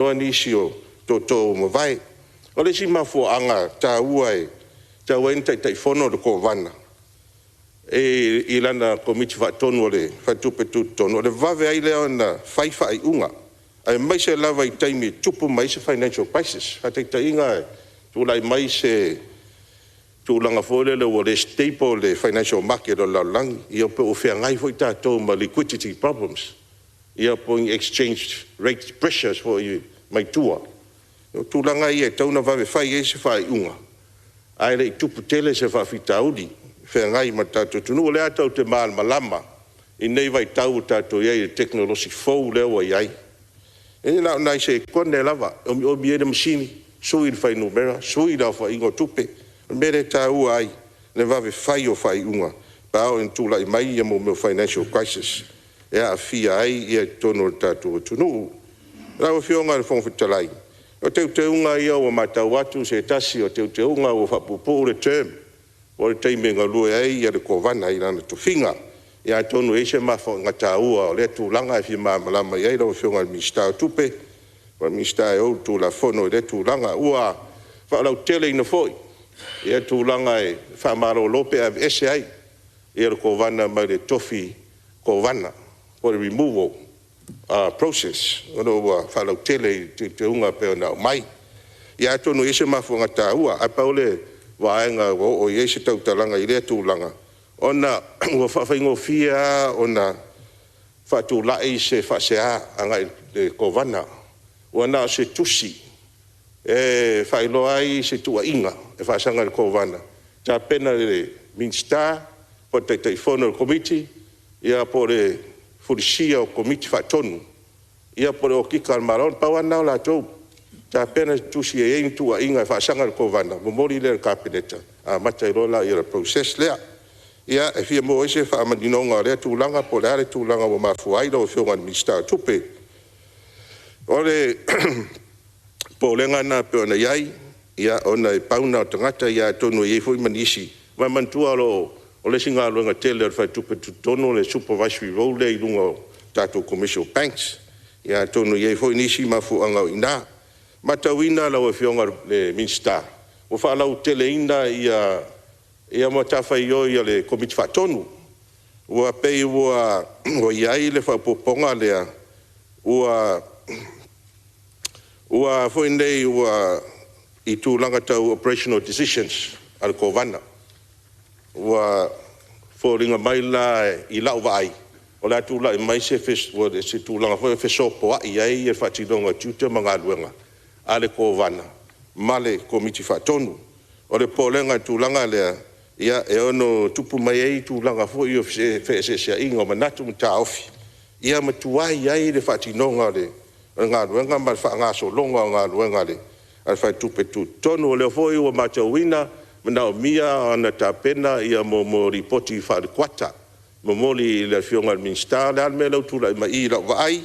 Nisi o tootoo ua mavae. O le isi mafuaaga taua e tatau ai ona Taitaifono le Kovana i lana Komiti Faatonu o le Faletupe Tutotonu, o le vave ai lea ona fai faaiuga, aemaise lava i taimi e tupu mai ai se financial crisis. Faataitaiga e tulai mai se tulaga foi lele ua le stable le financial market o le lalolagi, ia po ua feagai foi tatou ma liquidity problems, ia po o ni exchange rate pressures foi mai tua. O tulaga ia e tatau ona vave fai ai se faaiuga ae le i tupu tele se faafitauli e feagai ma le tatou atunuu. O lea tatou te malamalama i lenei vaitau ua tatou i ai i le tekonolosi fou lea ua i ai, e na o nai sekone lava e omiomi ai le masini, sui le fuainumera, sui le aofaiga o tupe. O le mea lea e taua ai le vave fai o faaiuga pe a oo ina tulai mai mea o financial crisis e aafia ai totonu o le tatou atunuu. Lau Afioga i le Fofoga Fetalai, o teuteuga ia ua matau atu o se tasi o teuteuga ua faapuupuu le term po o le taimi e galue ai le Kovana i lana tofiga. Ia atonu e i ai se mafuaaga taua o lea tulaga e fia malamalama i ai lau Afioga i le Minisita o Tupe po o le Minisita e ou le Tulafono i lea tulaga. Ua faalauteleina foi tulaga e faamalolo pe aveese ai le Kovana mai le tofi Kovana po o le removal process, o lo o ua faalautele i teuteuga e pei ona aumai. Ia atonu e i ai se mafuaaga taua, ae pau le vaega ua oo i ai se tautalaga i lea tulaga, ona ua faafaigofie lava ona faatulai se faasea agai i le Kovana, ua na o se tusi e faailoa ai se tuuaiga e faasaga i le Kovana, tapena e le Minisita po o le Taitaifono o le Komiti ia po o le fulisia o Komiti Faatonu, ia po o le Okika a le Malo. Na pau lava lena o latou, tapena se tusi e i ai ni tuuaiga e faasaga i le Kovana, momoli lea i le Kapeneta, amata ai loa lea o le process lea. Ia, e fia maua ai se faamaninoga o lea tulaga po o le a le tulaga ua mafua ai lau Afioga i le Minisita o Tupe. O le popolega lena pei ona i ai, ona e pau lena o tagata, atonu e i ai foi ma nisi. Aua manatua o le isi galuega tele a le Faletupe Tutotonu o le supervisory role lea i luga o tatou Commercial Banks. Ia atonu e i ai foi nisi mafuaaga o i ina. E matauina lau Afioga i le Minisita, ua faalauteleina matafaioi a le Komiti Faatonu. Ua pei ua i ai le faaopoopoga lea, ua foi nei i tulaga tau operational decisions a le Kovana. Ua foliga mai la i lau vaai, o le a tulai mai se tulaga foi lea e fesopoai ai le faatinoga o tiute ma galuega a le Kovana ma le Komiti Faatonu. O le popolega i le tulaga lea, e ono tupu mai ai tulaga foi ia o feeseeseaiga o manatu ma taofi, ia ma tuai ai le faatinoga o le galuega ma le faagasologa o galuega a le Faletupe Tutotonu. O lea foi ua matauina, e manaomia ona tapena mea o Lipoti faale-kuata, momoli i le Afioga i le Minisita. O le a le mea lea ua tulai mai i i lau vaai,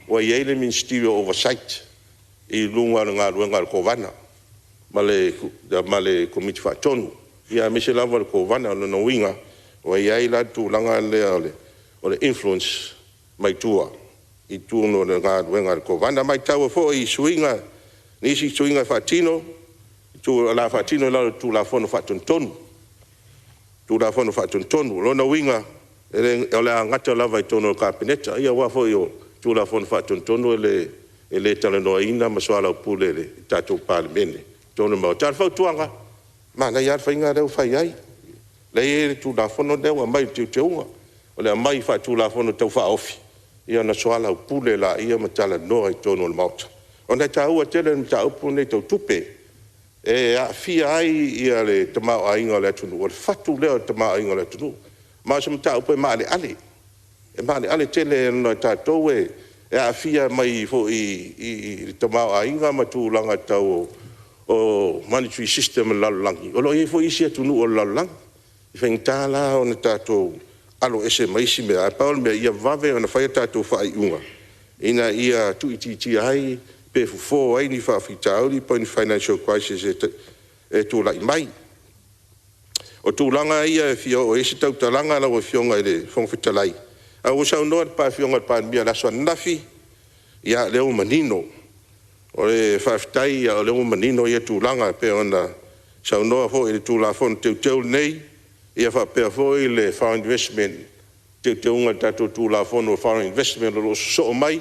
ua i ai le Ministerial Oversight i luga o le galuega a le Kovana ma le Komiti Faatonu, aemaise lava le Kovana. O lona uiga, ua i ai la le tulaga lea o le influence mai tua i totonu o le galuega a le Kovana. E matau foi i suiga i isi suiga e faatino, o le a faatino i lalo o le Tulafono Faatonutonu. Tulafono Faatonutonu. O lona uiga, o le a gata lava i totonu o le Kapeneta. Ia aua foi o Tulafono Faatonutonu e le talanoaina ma soalaupule e le tatou Palemene i totonu o le Maota. A o le fautuaga, manaia lava le faiga lea ua fai ai, lea e i ai le Tulafono lea ua aumai i le teuteuga, o le aumai faa-Tulafono Tau Faaofi, ia ona soalaupule lea ma talanoa i totonu o le Maota, ona e taua tele le mataupu lenei tau tupe, e aafia ai le tamaoaiga o le atunuu, o le fatu lea o le tamaoaiga o le atunuu. Ma o se mataupu e maaleale, e maaleale tele ona o tatou e aafia mai foi i le tamaoaiga ma tulaga tau o monetary system a le lalolagi, o lo o i ai foi isi atunuu o le lalolagi. E faigata la ona tatou aloese ma isi mea, ae pau o le mea ia vave ona fai a tatou faaiuga ina ia tuuitiitia ai pe fofo ai ni faafitauli po o ni financial crisis e tulai mai. O tulaga ia e fia oo i ai se tautalaga lau Afioga i le Fofoga Fetalai, ae ua saunoa le Afioga i le Palemia i le aso ananafi, ia o lea ua manino. O le faafetai o lea ua manino ia tulaga e pei ona saunoa foi i le Tulafono Teuteu lenei, ia faapea foi le Foreign Investment, Teuteuga o le tatou Tulafono o Foreign Investment o lo o sosoo mai,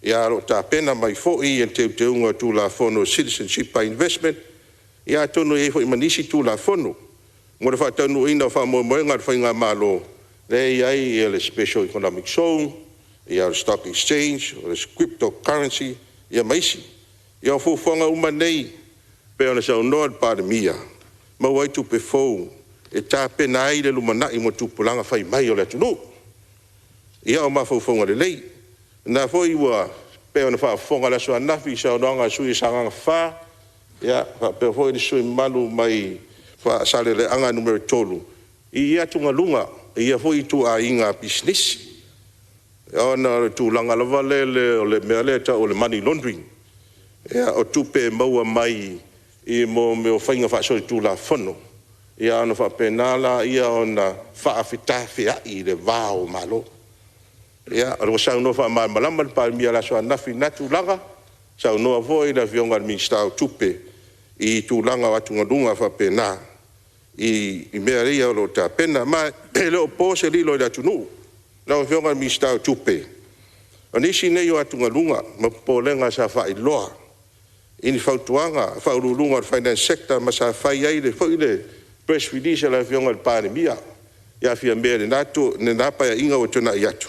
ae o lo o tapena mai foi le Teuteuga o le Tulafono o le Citizenship by Investment, ia atonu e i ai foi ma nisi Tulafono mo le faataunuuina o faamoemoega o le faigamalo, lea e i ai le Special Economic Zone, o le Stock Exchange, o le Crypto Currency ia ma isi. Ia o fuafuaga uma nei e pei ona saunoa le Palemia, e maua ai tupe fou e tapena ai le lumanai mo tupulaga fai mai o le atunuu. Ia o mafaufauga lelei. O lena foi ua pei ona faafofoga i le aso ananafi i saunoaga a le sui usufono mo Sagaga 4, ia faapea foi le sui usufono mamalu mai Faasaleleaga Nu.3 i ia atugaluga i ia foi ituaiga pisinisi, ona o le tulaga lava lele o le mea lea e tau o le money laundering. O tupe e maua mai i mea o faiga faasolitulafono, ia ona faapena lea ona faafetafeai i le va o Malo. Ia, ua saunoa faamalamalama le Palemia i le aso ananafi i lena tulaga, saunoa foi le Afioga i le Minisita o Tupe i tulaga o atugaluga faapena i mea ia o lo o tapena. Ma e le o po se lilo i le atunuu lau Afioga i le Minisita o Tupe, o nisi nei o atugaluga ma popolega sa faailoa i ni fautuaga a Faauluuluga o le Finance Sector ma sa fai ai foi le press release a le Afioga i le Palemia ia Fiame i lena Paeaiga ua tuanai atu,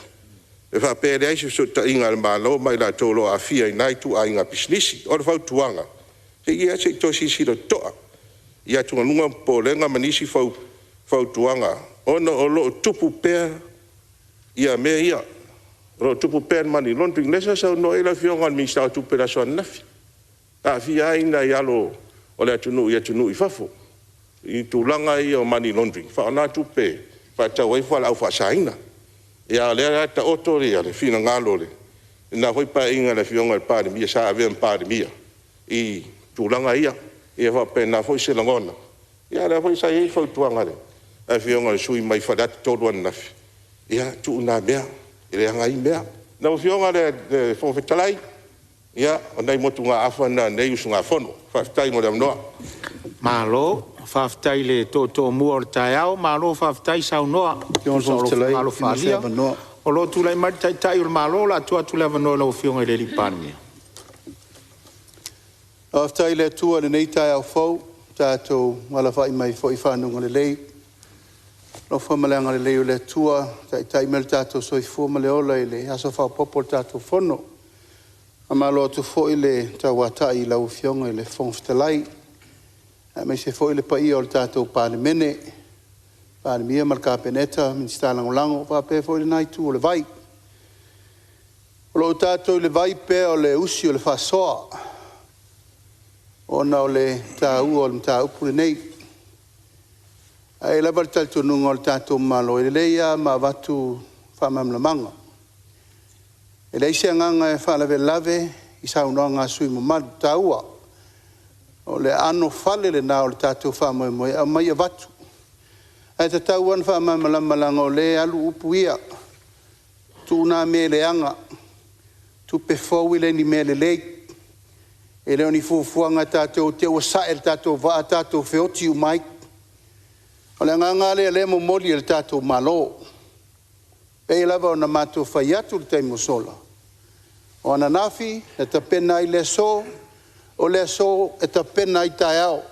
e faapea e leai se fesootaiga a le Malo ma i latou o lo o aafia i na ituaiga pisinisi. O le fautuaga, ia se i toe silasila totoa i atugaluga ma popolega ma nisi fautuaga ona o lo o tupu pea mea ia, o lo o tupu pea le money laundering, lea sa saunoa i ai le Afioga i le Minisita o Tupe i le aso ananafi, e aafia ai nai alo o le atunuu i atunuu i fafo i tulaga ia o money laundering, e faaaoga tupe e faatau ai fualaau faasaina. A o lea la e taoto le finagalo i lena foi Paeaiga i le Afioga i le Palemia sa avea ma Palemia i tulaga ia. Ia e faapena foi se lagona, a o lea foi sa i ai le fautuaga a le Afioga i le sui usufono mai Faleata 3 ananafi, ia tuu na mea, e leaga ai mea. Lau Afioga i le Fofoga Fetalai, ia o nai motugaafa na a lenei usugafono. Faafetai mo le avanoa. Malo faafetai i le tootoomus o le taeao, malo faafetai saunoa ona o lou finagalo faaalia. O lo o tulai mai le Taitai o le Malo, o le a tuu atu le avanoa i lau Afioga i le Palemia. Faafetai i le Atua i lenei taeao fou ua tatou alafai mai ai foi i fanuga lelei. I le alofa ma le agalelei o le Atua ua taitai mai lo tatou soifua ma le ola i le aso faaopoopo o le tatou Fono. Faamalo atu foi le tauatai i lau Afioga i le Fofoga Fetalai, aemaise foi le paia o le tatou Palemene, Palemia ma le Kapeneta, Minisita Lagolago, faapea foi lena itu o le vai. O lo o tatou i le vai pea o le usi o le faasoa ona o le taua o le mataupu lenei. Ae i ai lava le talitonuga o le tatou Malo, e lelei lava ma avatu faamalamalamaga. E leai se agaga e faalavelave i saunoaga a sui usufono mamalu taua. O le anofale lena o le tatou faamoemoe e aumai avatu. Ae tatau lava ona faamalamalama leaga o lea e alu upu ia, tuu na mea leaga, tupe fou e le o ni mea lelei, e le o ni fuafuaga tatou te i ua sae le tatou vaa tatou feoti uma ai. O le agaga lava lea o lea e momoli e le tatou Malo. E pei lava ona matou fai atu i le taimi ua sola, o ananafi na tapena ai le aso, o le aso e tapena ai taeao.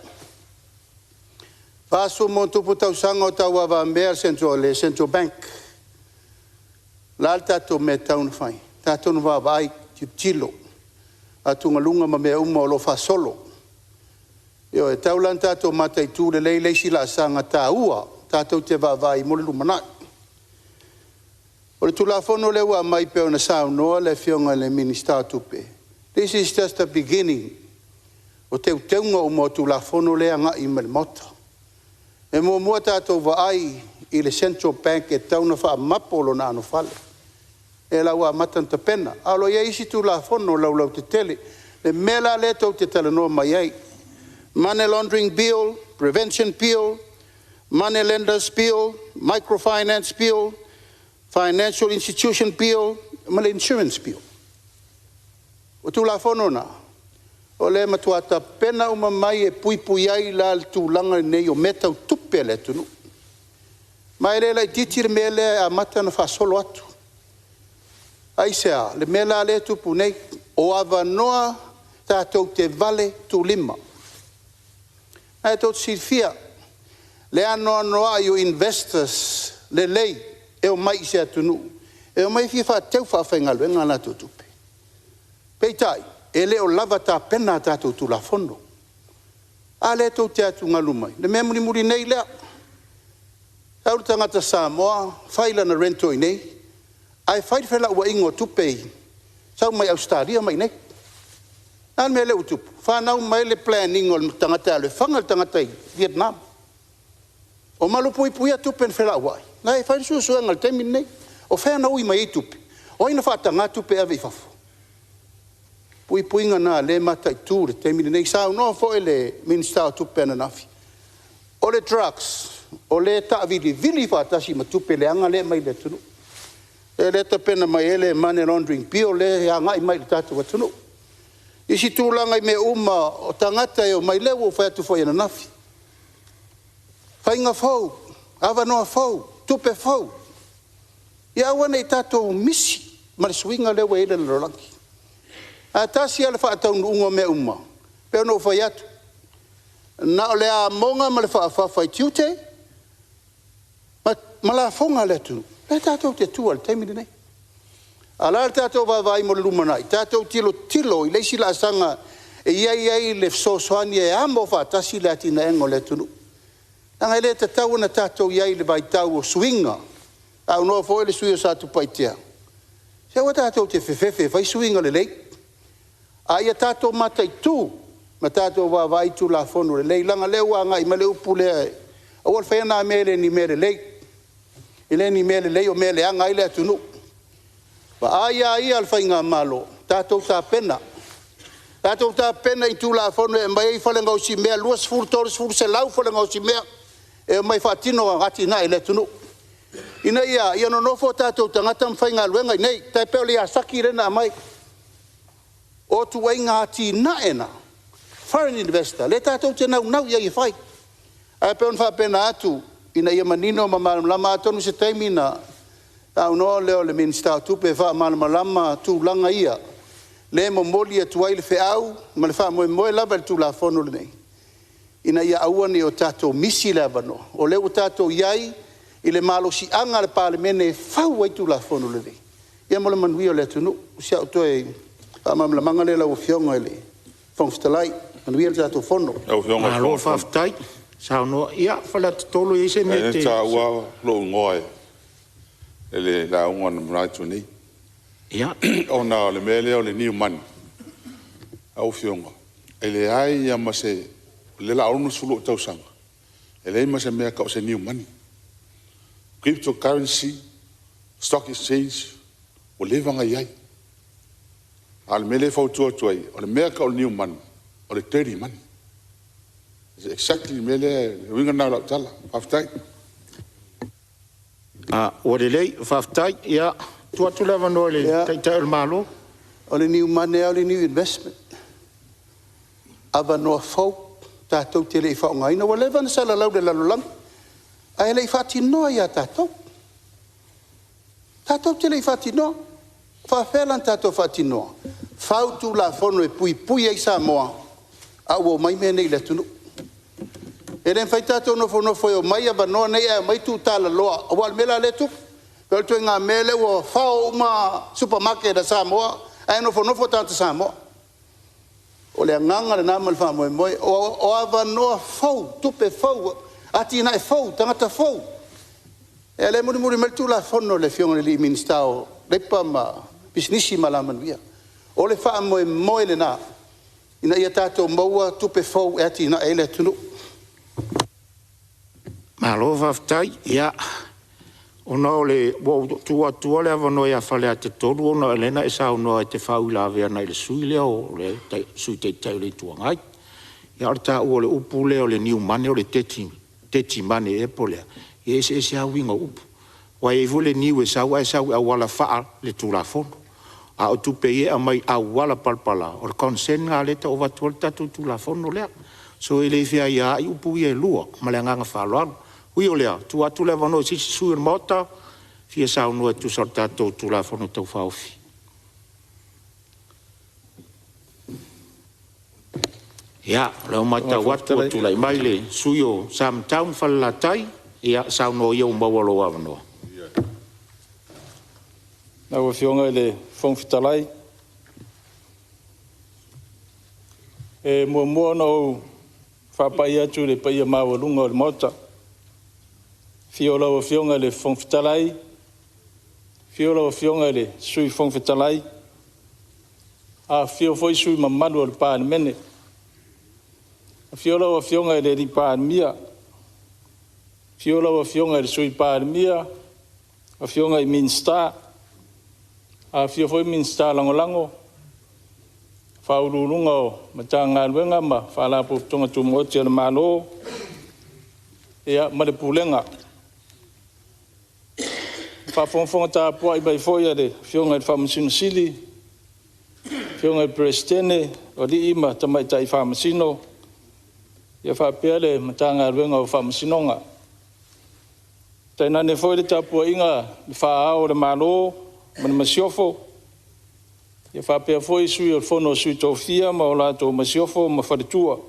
E 40+ tausaga o tauavamea le Central Bank. O le a le tatou mea e tatau ona fai? E tatou ona vaavaai, tilotilo, atugaluga ma mea uma o lo o faasolo. Ioe. E tatau la ona tatou mataitu lelei le isi laasaga taua tatou te vaavaai mo le lumanai. O le Tulafono lea ua aumai pei ona saunoa le Afioga i le Minisita o Tupe, this is just the beginning o teuteuga uma o Tulafono lea e agai uma i le Maota. E muamua tatou vaai i le Central Bank e tatau ona faamapo lona anofale, lea la ua amata ona tapena. Ae o lo o i ai isi Tulafono laulautetele. Le mea la lea tou te talanoa mai ai, Money Laundering Bill, Prevention Bill, Money Lenders Bill, Microfinance Bill, Financial Institution Bill ma le Insurance Bill. O Tulafono na, O lea e matua tapena uma mai e puipui ai la le tulaga lenei o mea tau tupe a le atunuu. Ma e le laitiiti le mea lea e amata ona faasolo atu. Aisea? Le mea la lea e tupu nei, o avanoa tatou te valetuulima. O lena tou te silafia le anoanoai o investors lelei e omai i se atunuu e omai e fia faateu faafaigaluega a latou tupe. Peitai, e le o lava tapena a tatou Tulafono. A lea tou te atugalu mai? Le mea mulimuli nei lea, sau le tagata Samoa fai lana rental i inei ae fai le felauaiga o tupe ia, sau mai Ausetalia ma iinei. A le mea lea ua tupu? Fanau mai le plan ina o le tagata e alu e fana le tagata i Vietnam. O malupuipuia tupe na felauai, o la e fai le suesuega i le taimi lenei. O fea na ui mai ai tupe? O ai na faataga tupe e ave i fafo? O puipuiga na o lea e mataitu i le taimi lenei. Na saunoa foi le Minisita o Tupe ananafi, o le drugs o lea e taavilivili faatasi ma tupe leaga lea e aumai i le atunuu. O lea e tapena mai ai le Money Laundering Bill lea e agai mai i le tatou atunuu. O isi tulaga i mea uma o tagata e omai, lea ua ou fai atu foi ananafi, faiga fou, avanoa fou, tupe fou, ia aua ne i tatou misi ma le suiga lea ua i ai le lalolagi. Ae tasi lava le faataunuuga o mea uma, e pei ona ou fai atu, na o le amoga ma le faafafa i tiute ma lafoga a le atunuu, lea tatou te tua i le taimi lenei. A o le a le tatou vaavaai mo le lumanai? Tatou tilotilo i le isi laasaga e i ai le fesoasoani e amo faatasi le atinaega o le atunuu. Leaga e le tatau ona tatou i ai i le vaitau o suiga. Na saunoa foi le sui usufono mo Satupaitea, se aua tatou te fefefe e fai suiga lelei, a ia tatou mataitu ma tatou vaavaai i Tulafono lelei, leaga o lea ua agai mai le upu lea, aua le faia lena mea e le o ni mea lelei. E le o ni mea lelei o mea e leaga ai le atunuu. Vaai lava ia a le faigamalo, tatou tapena, tatou tapena i Tulafono e aumai ai fale gaosimea 20, 30, 100 fale gaosimea e omai e faatino atinae i le atunuu, ina ia a? Ia nonofo o tatou tagata ma faigaluega i inei, e tai pei o le Yazaki lea na aumai. O ituaiga atinae na, foreign investor lea tatou te naunau i ai e fai. Ae pei ona faapena atu ina ia manino ma malamalama, atonu o se taimi ona saunoa lea o le Minisita o Tupe e faamalamalama tulaga ia, lea e momoli atu ai le feau ma le faamoemoe lava i le Tulafono lenei, ina ia aua ne i o tatou misi le avanoa, o lea ua tatou i ai i le malosiaga a le Palemene e fau ai Tulafono lelei, ia mo le manuia o le atunuu. O si au toe faamalamalamaga lea lau Afioga i le Fofoga Fetalai. Manuia le tatou Fono. Lau Afioga i le Malo Fofoga faafetai saunoa. Ia, Faleata 3 e i ai se mea Leai e te… na taua lou igoa i le lauga na mavae atu nei, ona o le mea lea o le new money. Lau Afioga, e leai lava ma se… o lea o le a 60 ou tausaga, e leai ma se mea e tau o se new money. Crypto currency, stock exchange, ua leva ona i ai. A o le mea lea e fautua atu ai, o le mea e tau o le new money, o le dirty money. Exactly le mea lea, le uiga lena o lau tala. Faafetai. Ua lelei, faafetai. Ia, tuu atu le avanoa i le Taitai o le Malo. O le new money lava o le new investment, avanoa fou tatou te le i faaaogaina. Ua leva ona salalau i le lalolagi, ae le i faatinoa ia tatou. Tatou te le i faatinoa. E faapefea la ona tatou faatinoa? Fau Tulafono e puipui ai Samoa a ua omai mea nei i le atunuu. E le mafai ona tatou nofonofo e omai avanoa nei ae omai tuutalaloa, aua o le mea la lea e tupu, pei o le ituaiga mea lea ua fao uma supermarket a Samoa ae nofonofo tagata Samoa. O le agaga lena ma le faamoemoe. O avanoa fou, tupe fou, atinae fou, tagata fou. Ia lea e mulimuli mai le Tulafono a le Afioga i le Minisita o Leipa ma Pisinisi ma Alamanuia. O le faamoemoe lena ina ia tatou maua tupe fou e atinae ai le atunuu. Malo faafetai. Ia, ona ua ou tuu atua le avanoa ia Faleata 3 ona o lea na e saunoa e te faauilavea agai le sui usufono lea o le Sui Taitai o le Itu Agai. Ia, a o le taua o le upu lea o le new money o le dirty money ea po o le a, ia e eseese lava uiga o upu. Aua e i ai foi le new e sau ae sau i auala faaletulafono. A o tupe ia e aumai auala palapala, o le consent lena lea e tau avatu ai le tatou Tulafono lea. So e le feaiaai upu ia e lua ma le agaga faaaloalo. Ui o lea, tuu atu le avanoa i se isi sui usufono o le Maota e fia saunoa e tusa o le tatou Tulafono Tau Faaofi. Ia, o lea ua matau atu ua tulai mai le sui usufono mo Samatau ma Falelatai. Ia, saunoa ia ua maua lou avanoa. Lau Afioga i le Fofoga Fetalai, e muamua ona ou faapai atu i le paia maualuga o le Maota, i le afio o lau Afioga i le Fofoga Fetalai, afio lau Afioga i le Sui Fofoga Fetalai, afifio foi sui usufono mamalu o le Palemene. Afio lau Afioga i le Palemia, afio lau Afioga i le Sui Palemia, Afioga i Minisita, afifio foi Minisita Lagolago, Ofisa Sili o Pulega o Matagaluega ma Faalapotopotoga Tumaoti a le Malo, ia ma le Pulega. Le faafogafoga tapuai mai foi a le Afioga i le Faamasino Sili, Afioga i le Peresetene, o Alii ma Tamaitai Faamasino, ia faapea le Matagaluega o Faamasinoga. Tainane foi le tapuaiga i Fa Ao o le Malo ma le Masiofo, ia faapea foi Sui o le Fono a Sui Tofia ma le Masiofo ma Faletua.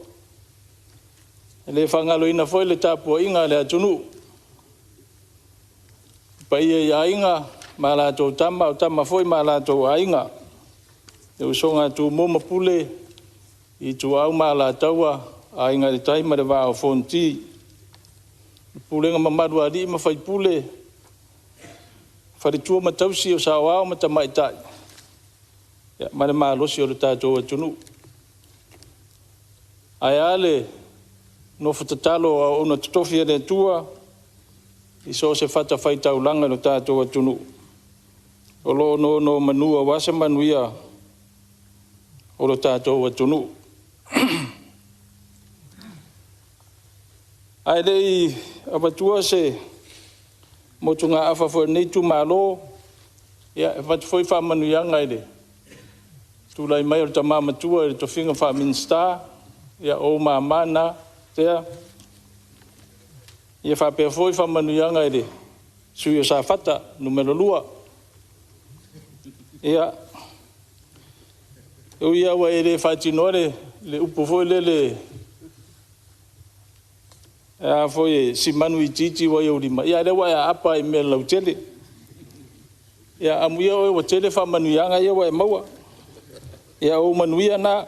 E le faagaloina foi le tapuaiga a le atunuu, i le paia i Aiga ma latou Tama, o Tama foi ma latou Aiga, le usoga a Tumua ma Pule, Ituau ma Alataua, Aiga i le Tai ma le Vaa o Fonoti. Le pulega mamalu a alii ma faipule, faletua ma tausi, o saoao ma tamaitai, ma le malosi o le tatou atunuu. Ae a le nofo tatalo a auauna totofi a le Atua i so o se fatafaitaulaga i lo tatou atunuu o lo o nonomanu aua se manuia o lo tatou atunuu. Ae le i avatua se motugaafa foi a lenei itumalo, e avatu foi faamanuiaga i le tulai mai o le tama matua i le tofiga faa-Minisita, ia o ou mama na Tea. Ia faapea foi faamanuiaga i le sui usufono o Safata 2. Ia, e ui lava ua e le faatinoa le upu foi lele e simanu itiiti ua i ou lima, a o lea ua e aapa lava i mea lautele. Ia amuia oe ua tele faamanuiaga ia ua e maua. Ia o ou manuia na.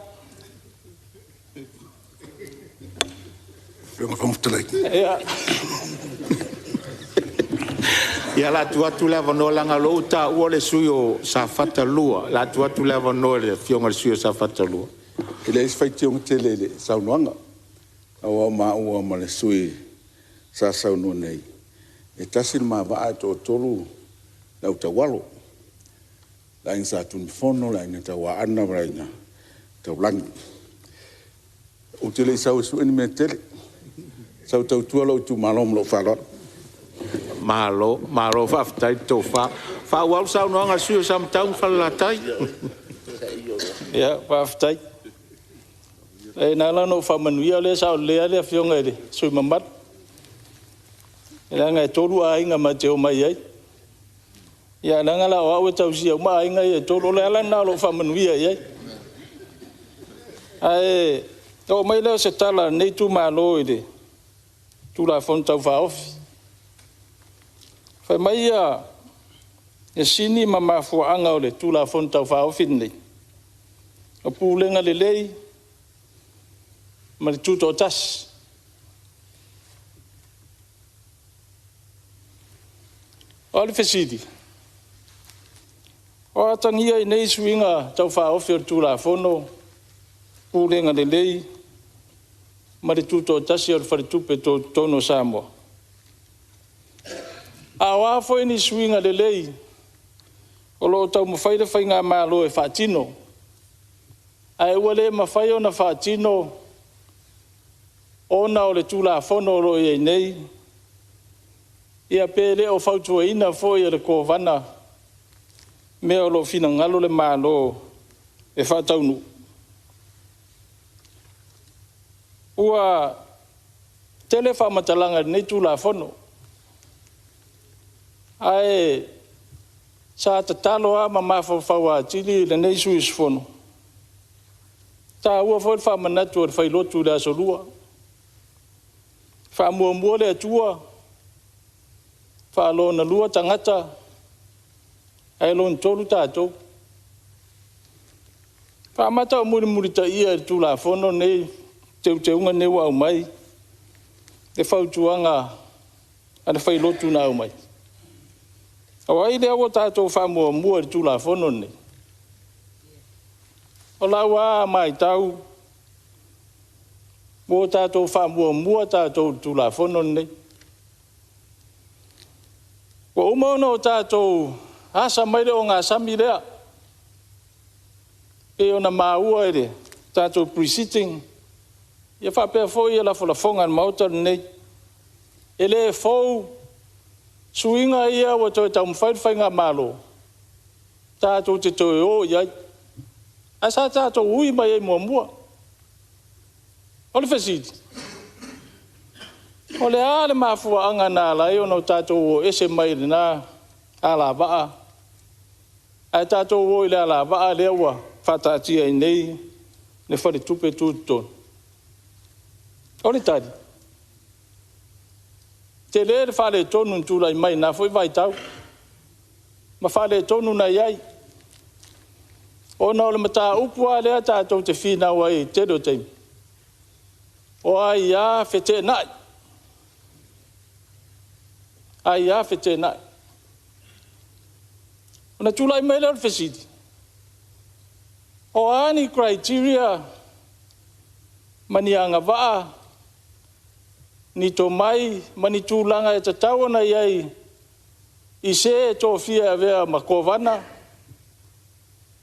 Ia, o le a tuu atu le avanoa leaga o lea ua taua le sui usufono mo Safata 2. O le a tuu atu le avanoa i le Afioga i le sui usufono mo Safata 2. E leai se faitioga tele i le saunoaga, aua o maua ma le sui usufono sa saunoa nei, e tasi le ma vaa e toatolu le au taualo, le Aiga Sa Tunumafono le Aiga Tauaana ma le Aiga Taulagi. Ou te le i sau e sue ni mea tele, e sau e tautua lou itumalo ma lou faaaloalo. Malo, malo faafetai le tofa. Faaauau le saunoaga a le sui usufono mo Samatau ma Falelatai. Ia, faafetai. Leai na ala ona ou faamanuia o lea e sao lelei lava le Afioga i le sui usufono mamalu, leaga e 3 aiga ma te omai ai. Ae leaga la o au e tausia uma aiga ia e 3. O le ala lena o lou faamanuia i ai. Ae oo mai lea o se tala a lenei itumalo i le Tulafono Tau Faaofi. Fai mai sini ma mafuaaga o le Tulafono Tau Faaofi lenei, o pulega lelei ma le tutoatasi. O le fesili; o atagia i nei suiga Tau Faaofi o le Tulafono pulega lelei ma le tutoatasi o le Faletupe Tutotonu o Samoa? A o a foi ni suiga lelei o lo o taumafai le Faigamalo e faatino, ae ua le mafai ona faatino ona o le Tulafono o lo o i ai nei, ia pe le o fautuaina foi e le Kovana mea o lo o finagalo le Malo e faataunuu. Ua tele faamatalaga i lenei Tulafono, ae sa tatalo lava ma mafaufau atili lenei sui usufono, e taua foi le faamanatu a le Failotu i le Aso Lua, faamuamua le Atua, faalonalua tagata, ae lona 3 tatou. E faamata o mulimulitaia e le Tulafono lenei teuteuga lenei ua aumai le fautuaga a le Failotu na aumai? O ai lea ua tatou faamuamua i le Tulafono lenei? O lau lava matau, ua tatou faamuamua tatou i le Tulafono lenei. Ua uma ona o tatou asa mai le ogasami lea, e pei ona maua i le tatou Pre-Sitting ia faapea foi lafolafoga a le Maota lenei. E le fou suiga ia ua toe taumafai le Faigamalo tatou te toe o i ai, ae sa tatou ui mai ai muamua. O le fesili; o le a le mafuaaga na ala ai ona tatou o ese mai lena alavaa ae tatou o i le alavaa lea ua faataatia ai nei le Faletupe Tutotonu? O le tali, tele le faaletonu na tulai mai i lena foi vaitau, ma faaletonu na i ai, ona o le mataupu lava lea tatou te finau ai i le tele o taimi, o aia feteenai, aia feteenai. Ona tulai mai lea o le fesili, o a ni criteria ma ni agavaa, ni tomai ma ni tulaga e tatau ona i ai i se e tofia e avea ma Kovana,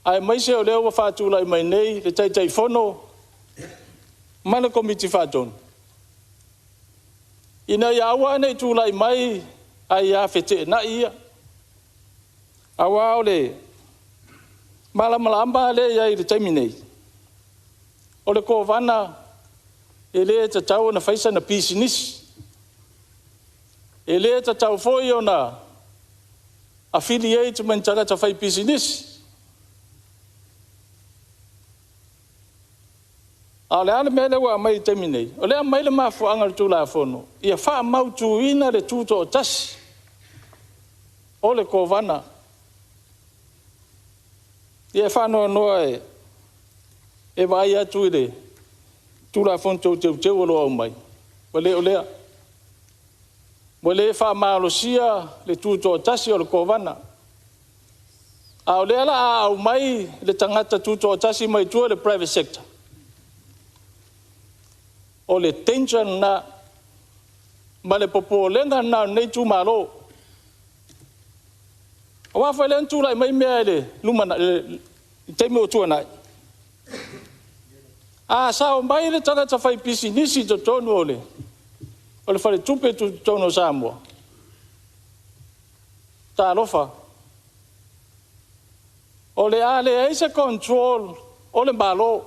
aemaise o lea ua faatulai mai nei le Taitaifono ma le Komiti Faatonu, ina ia aua ne i tulai mai aia feteenai ia. Aua o le malamalama lea e i ai i le taimi nei, o le Kovana e le tatau ona fai sana pisinisi. E le tatau foi ona affiliate ma ni tagata faipisinisi. A o le a le mea lea ua aumai i le taimi nei? O lea e aumai le mafuaaga o le Tulafono, ia faamautuina le tutoatasi o le Kovana. Ia e faanoanoa e vaai atu i le Tulafono Toe Teuteu o lo o aumai, ua le o lea. Ua le faamalosia le tutoatasi o le Kovana, a o lea o le a aumai le tagata tutoatasi mai tua i le private sector, o le danger lena ma le popolega lena o lenei itumalo. Aua foi lea na tulai mai mea i le taimi ua tuanai, a sao mai le tagata faipisinisi i totonu o le Faletupe Tutotonu o Samoa, talofa, o le a leai se control o le Malo.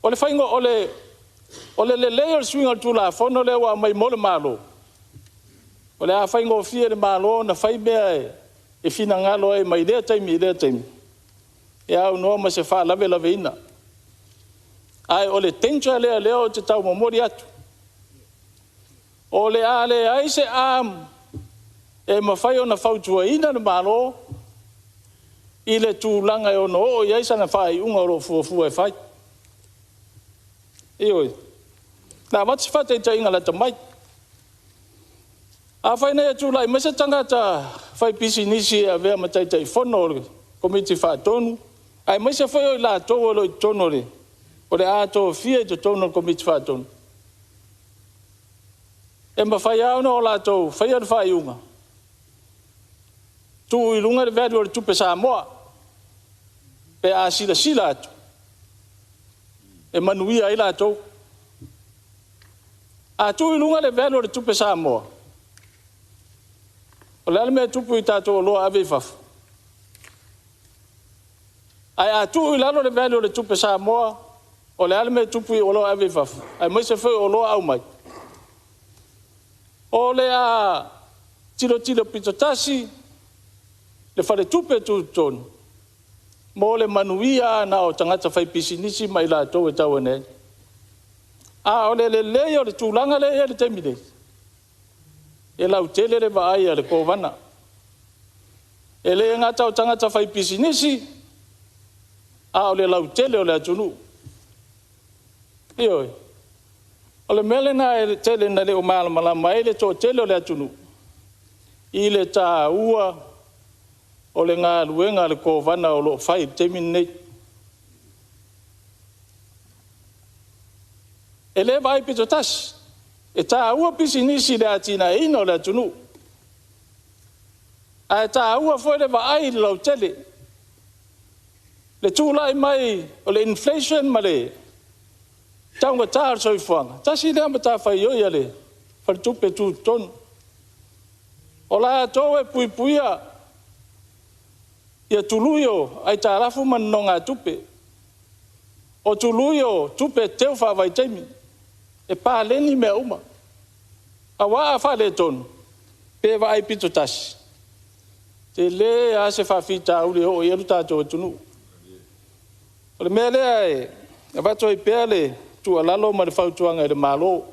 O le lelei o le suiga o le Tulafono lea ua aumai mo le Malo, o le a faigofie i le Malo ona fai mea e finagalo ai mai lea taimi i lea taimi, e aunoa ma se faalavelaveina. Ae o le danger lea o lea ou te tau momoli atu, o le a leai se arm e mafai ona fautuaina le Malo i le tulaga e ono oo i ai sana faaiuga o lo o fuafua e fai. Ioe. O le a avatu se faataitaiga lata mai. Afai nei e tulai mai se tagata faipisinisi e avea ma Taitaifono o le Komiti Faatonu, aemaise foi o i latou o lo o i totonu o le a tofia i totonu o le Komiti Faatonu, e mafai lava ona latou faia le faaiuga, tuu i luga le value o le tupe Samoa, pe a silasila atu e manuia ai latou. A tuu i luga le value o le tupe Samoa, o le a le mea e tupu i tatou oloa e ave i fafo? Ae a tuu i lalo le value o le tupe Samoa, o le a le mea e tupu i oloa e ave i fafo, aemaise foi o oloa aumai? O le a tilotilo pitotasi le Faletupe Tutotonu mo le manuia lava na o tagata faipisinisi ma i latou e tau ane ai. A o le lelei o le tulaga lea e i ai i le taimi nei, e lautele le vaai a le Kovana. E le gata o tagata faipisinisi, a o le lautele o le atunuu. Ioe. O le mea lena e tele ina le o malamalama ai le toatele o le atunuu i le taua o le galuega a le Kovana o lo o fai i le taimi lenei. E le vaai pitotasi, e taua pisinisi i le atinaeina o le atunuu, ae taua foi le vaai i le lautele. Le tulai mai o le inflation ma le taugata o le soifuaga, tasi lea matafaioi a le Faletupe Tutotonu. O latou e puipuia ia tului o aitalafu ma nonogatupe, o tului o tupe teu faavaitaimi, e paleni mea uma. Aua a faaletonu, pe vaai pitotasi, tele lava se faafitauli e oo i ai lo tatou atunuu. O le mea lea e avatu ai pea le tuualalo ma le fautuaga i le Malo,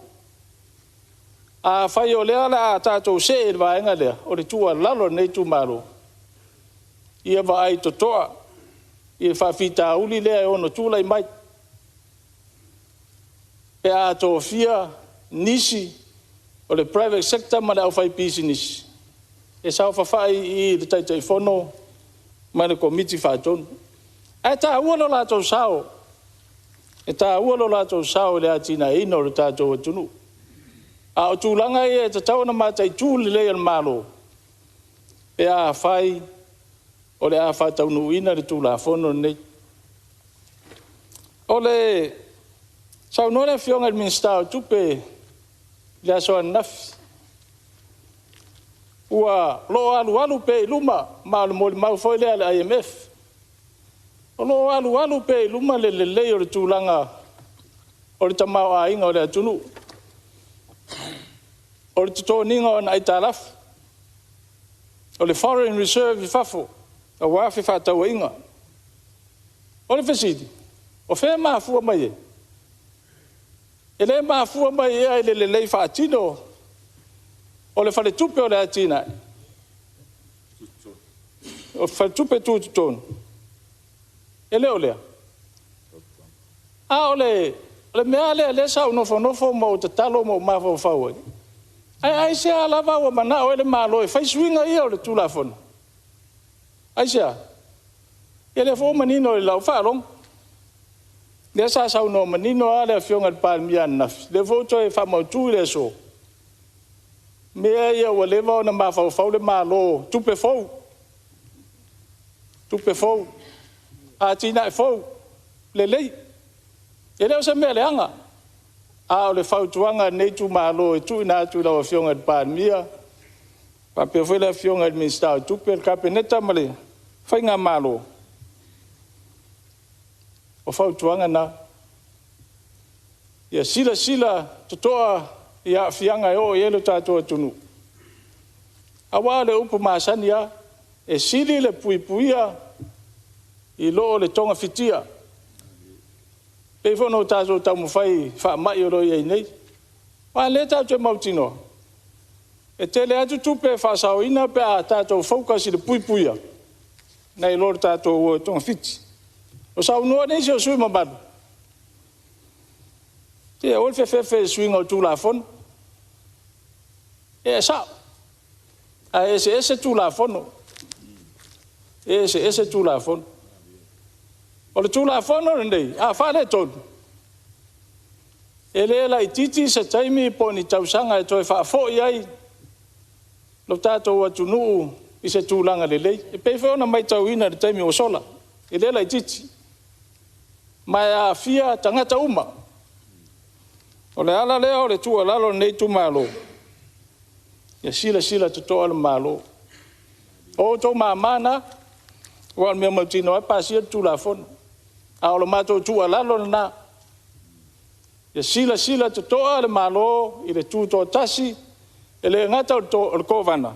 afai o lea o le a tatou see i le vaega lea, o le tuualalo a lenei itumalo, ia vaai totoa i le faafitauli lea e ono tulai mai pe a tofia nisi o le private sector ma le aufaipisinisi e saofafai i i le Taitaifono ma le Komiti Faatonu. Ae taua lo latou sao, e taua lo latou sao i le atinaeina o le tatou atunuu. A o tulaga ia e tatau ona mataitu lelei e le Malo pe afai o le a faataunuuina le Tulafono lenei. Saunoa le Afioga i le Minisita o Tupe i le aso ananafi, o lo o alualu pea i luma, ma o le molimau foi lea a le IMF, o lo o alualu pea i luma le lelei o le tulaga o le tamaoaiga o le atunuu, o le totogiina o ana aitalafu, o le foreign reserve i fafo aua fefaatauaiga. O le fesili; o fea e mafua mai ai? E le mafua mai ea i le lelei faatino o le Faletupe o le Atinae, o le Faletupe Tutotonu? E le o lea? A o le mea lava lea sa ou nofonofo ma ou tatalo ma ou mafaufau ai, ae aisea lava ua manao ai le Malo e fai suiga ia o le Tulafono? Aisea? Ia o lea foi ua manino i lau faalogo, lea sa saunoa manino lava le Afioga i le Palemia ananafi, lea foi ua toe faamautu i le aso, mea ia ua leva ona mafaufau le Malo, tupe fou, tupe fou, atinae fou, lelei. E le o se mea leaga, a o le fautuaga a lenei itumalo e tuuina atu i lau Afioga i le Palemia, faapea foi le Afioga i le Minisita o Tupe, le Kapeneta ma le faigamalo, o fautuaga na. Ia silasila totoa i aafiaga e oo i ai lo tatou atunuu, aua o le upu masani lava, e sili le puipuia i lo le togafitia. E pei foi ona tatou taumafai i faamai o lo o i ai nei. Aua o lea tatou te mautinoa, e tele atu tupe e faasaoina pe a tatou focus i le puipuia, nai lo le tatou o e togafiti. Na saunoa nisi o sui usufono mamalu, se aua le fefefe i le suiga o le Tulafono. E sao, ae eseese Tulafono, e eseese Tulafono. O le Tulafono lenei, a faaletonu, e le laitiiti se taimi po o ni tausaga e toe faafoi ai lo tatou atunuu i se tulaga lelei. E pei foi ona matauina i le taimi ua sola, e le laitiiti, ma e aafia tagata uma. O le ala lea o le tuualalo a lenei itumalo, ia silasila totoa le Malo. O outou mama na, Aua o le mea mautinoa e pasia le Tulafono. A o le matou tuualalo lena, ia silasila totoa le Malo i le tutoatasi, e le gata o le Kovana,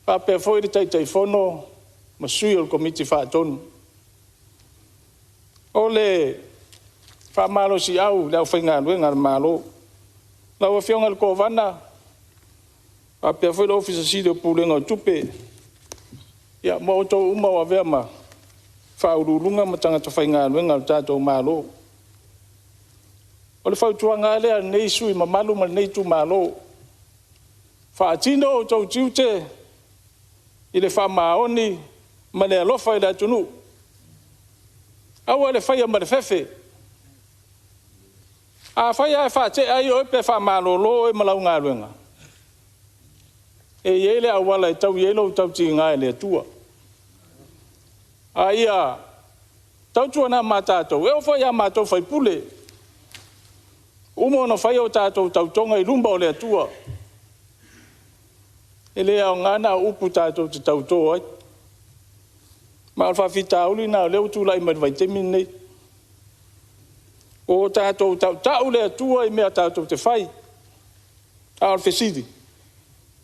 faapea foi le Taitaifono ma sui o le Komiti Faatonu. O le faamalosiau i le aufaigaluega a le Malo. Lau Afioga i le Kovana faapea foi le Ofisa Sili o Pulega o Tupe, ia ma outou uma ua avea ma Faauluuluga ma tagata faigaluega a le tatou Malo. O le fautuaga lava lea a lenei sui usufono mamalu ma lenei itumalo, faatino outou tiute i le faamaoni ma le alofa i le atunuu. Aua le faia ma le fefe. Afai lava e faatea ai oe pe faamalolo oe ma lau galuega, e i ai le auala e taui ai lou tautiga e le Atua. A ia tautuana ma tatou, e oo foi ia matou o sui usufono, uma ona fai a tatou tautoga i luma o le Atua. E le aoga na o upu tatou te tauto ai. Ma o le faafitauli lena o lea ua tulai mai i le vaitaimi lenei. Ua o tatou tautau le Atua i mea tatou te fai. A o le fesili,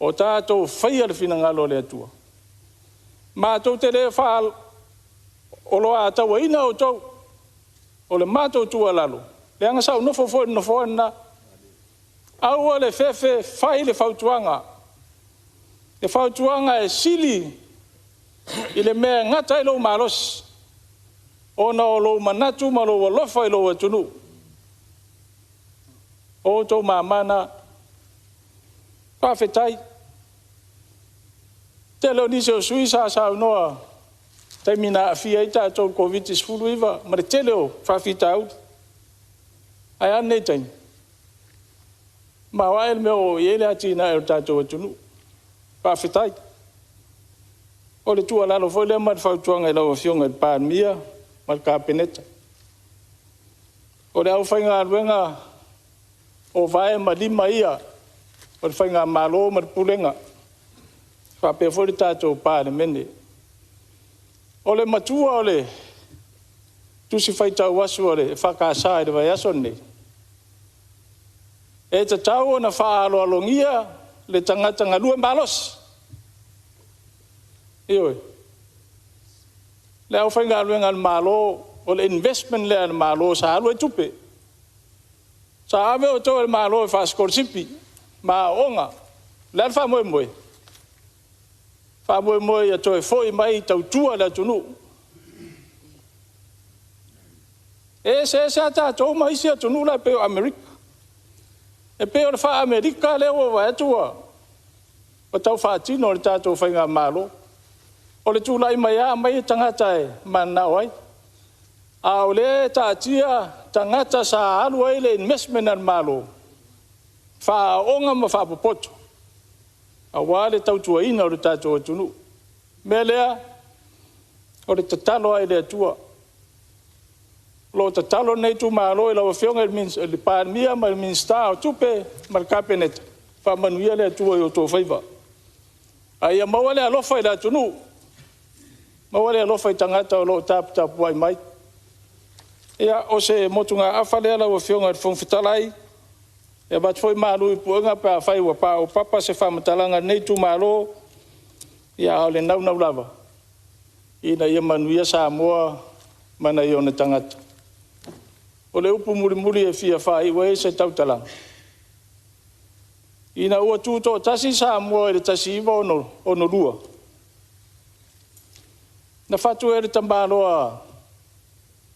o tatou faia le finagalo o le Atua? Matou te le faaoloatauaina outou. O le matou tuualalo, leaga sa ou nofo foi i le nofoa lena, aua le fefe, fai le fautuaga. O le fautuaga e sili i le mea e gata ai lou malosi, ona o lou manatu ma lou alofa i lou atunuu. O outou mama na. Faafetai. O le tele o nisi o sui usufono sa saunoa i le taimi na aafia ai tatou i le Koviti-19 ma le tele o faafitauli. Ae a lenei taimi? Maoae le mea ua oo i ai le atinae o le tatou atunuu. Faafetai. O le tuualalo foi lea ma le fautuaga i lau Afioga i le Palemia ma le Kapeneta. O le aufaigaluega o vae ma lima ia o le faigamalo ma le pulega, faapea foi le tatou Palemene. O le matua o le Tusi Faitau Aso a le EFKS i le vaiaso lenei, e tatau ona faaaloalogia le tagata galue malosi. Ioe. Le aufaigaluega a le Malo, o le investment lea a le Malo sa alu ai tupe. Sa ave outou e le Malo e faasikolasipi ma aooga. O le a le faamoemoe? Faamoemoe ia toe foi mai e tautua le atunuu. E eseese lava tatou ma isi atunuu la e pei o Amerika. E pei o le faa-Amerika lea ua ou vaai atu ua tau faatino e le tatou faigamalo. O le tulai mai lava aumai tagata e mananao ai, a o lea e taatia tagata sa alu ai le investment a le Malo, faaaooga ma faapopoto aua le tautuaina o le tatou atunuu. O le mea lea, o le tatalo lava i le Atua. O lo o tatalo lenei itumalo i lau Afioga i le Palemia ma le Minisita o Tupe ma le Kapeneta, faamanuia le Atua i outou faiva. A ia maua le alofa i le atunuu, maua le alofa i tagata o lo o taputapuai mai. Ia, o se motugaafa lea lau Afioga i le Fofoga Fetalai, e avatu foi malu i puega pe afai ua paopapa se faamatalaga a lenei itumalo, a o le naunau lava ina ia manuia Samoa ma nai ona tagata. O le upu mulimuli e fia faaiu ai se tautalaga, ina ua tutoatasi Samoa i le 1962, na fatu ai e le tamaloa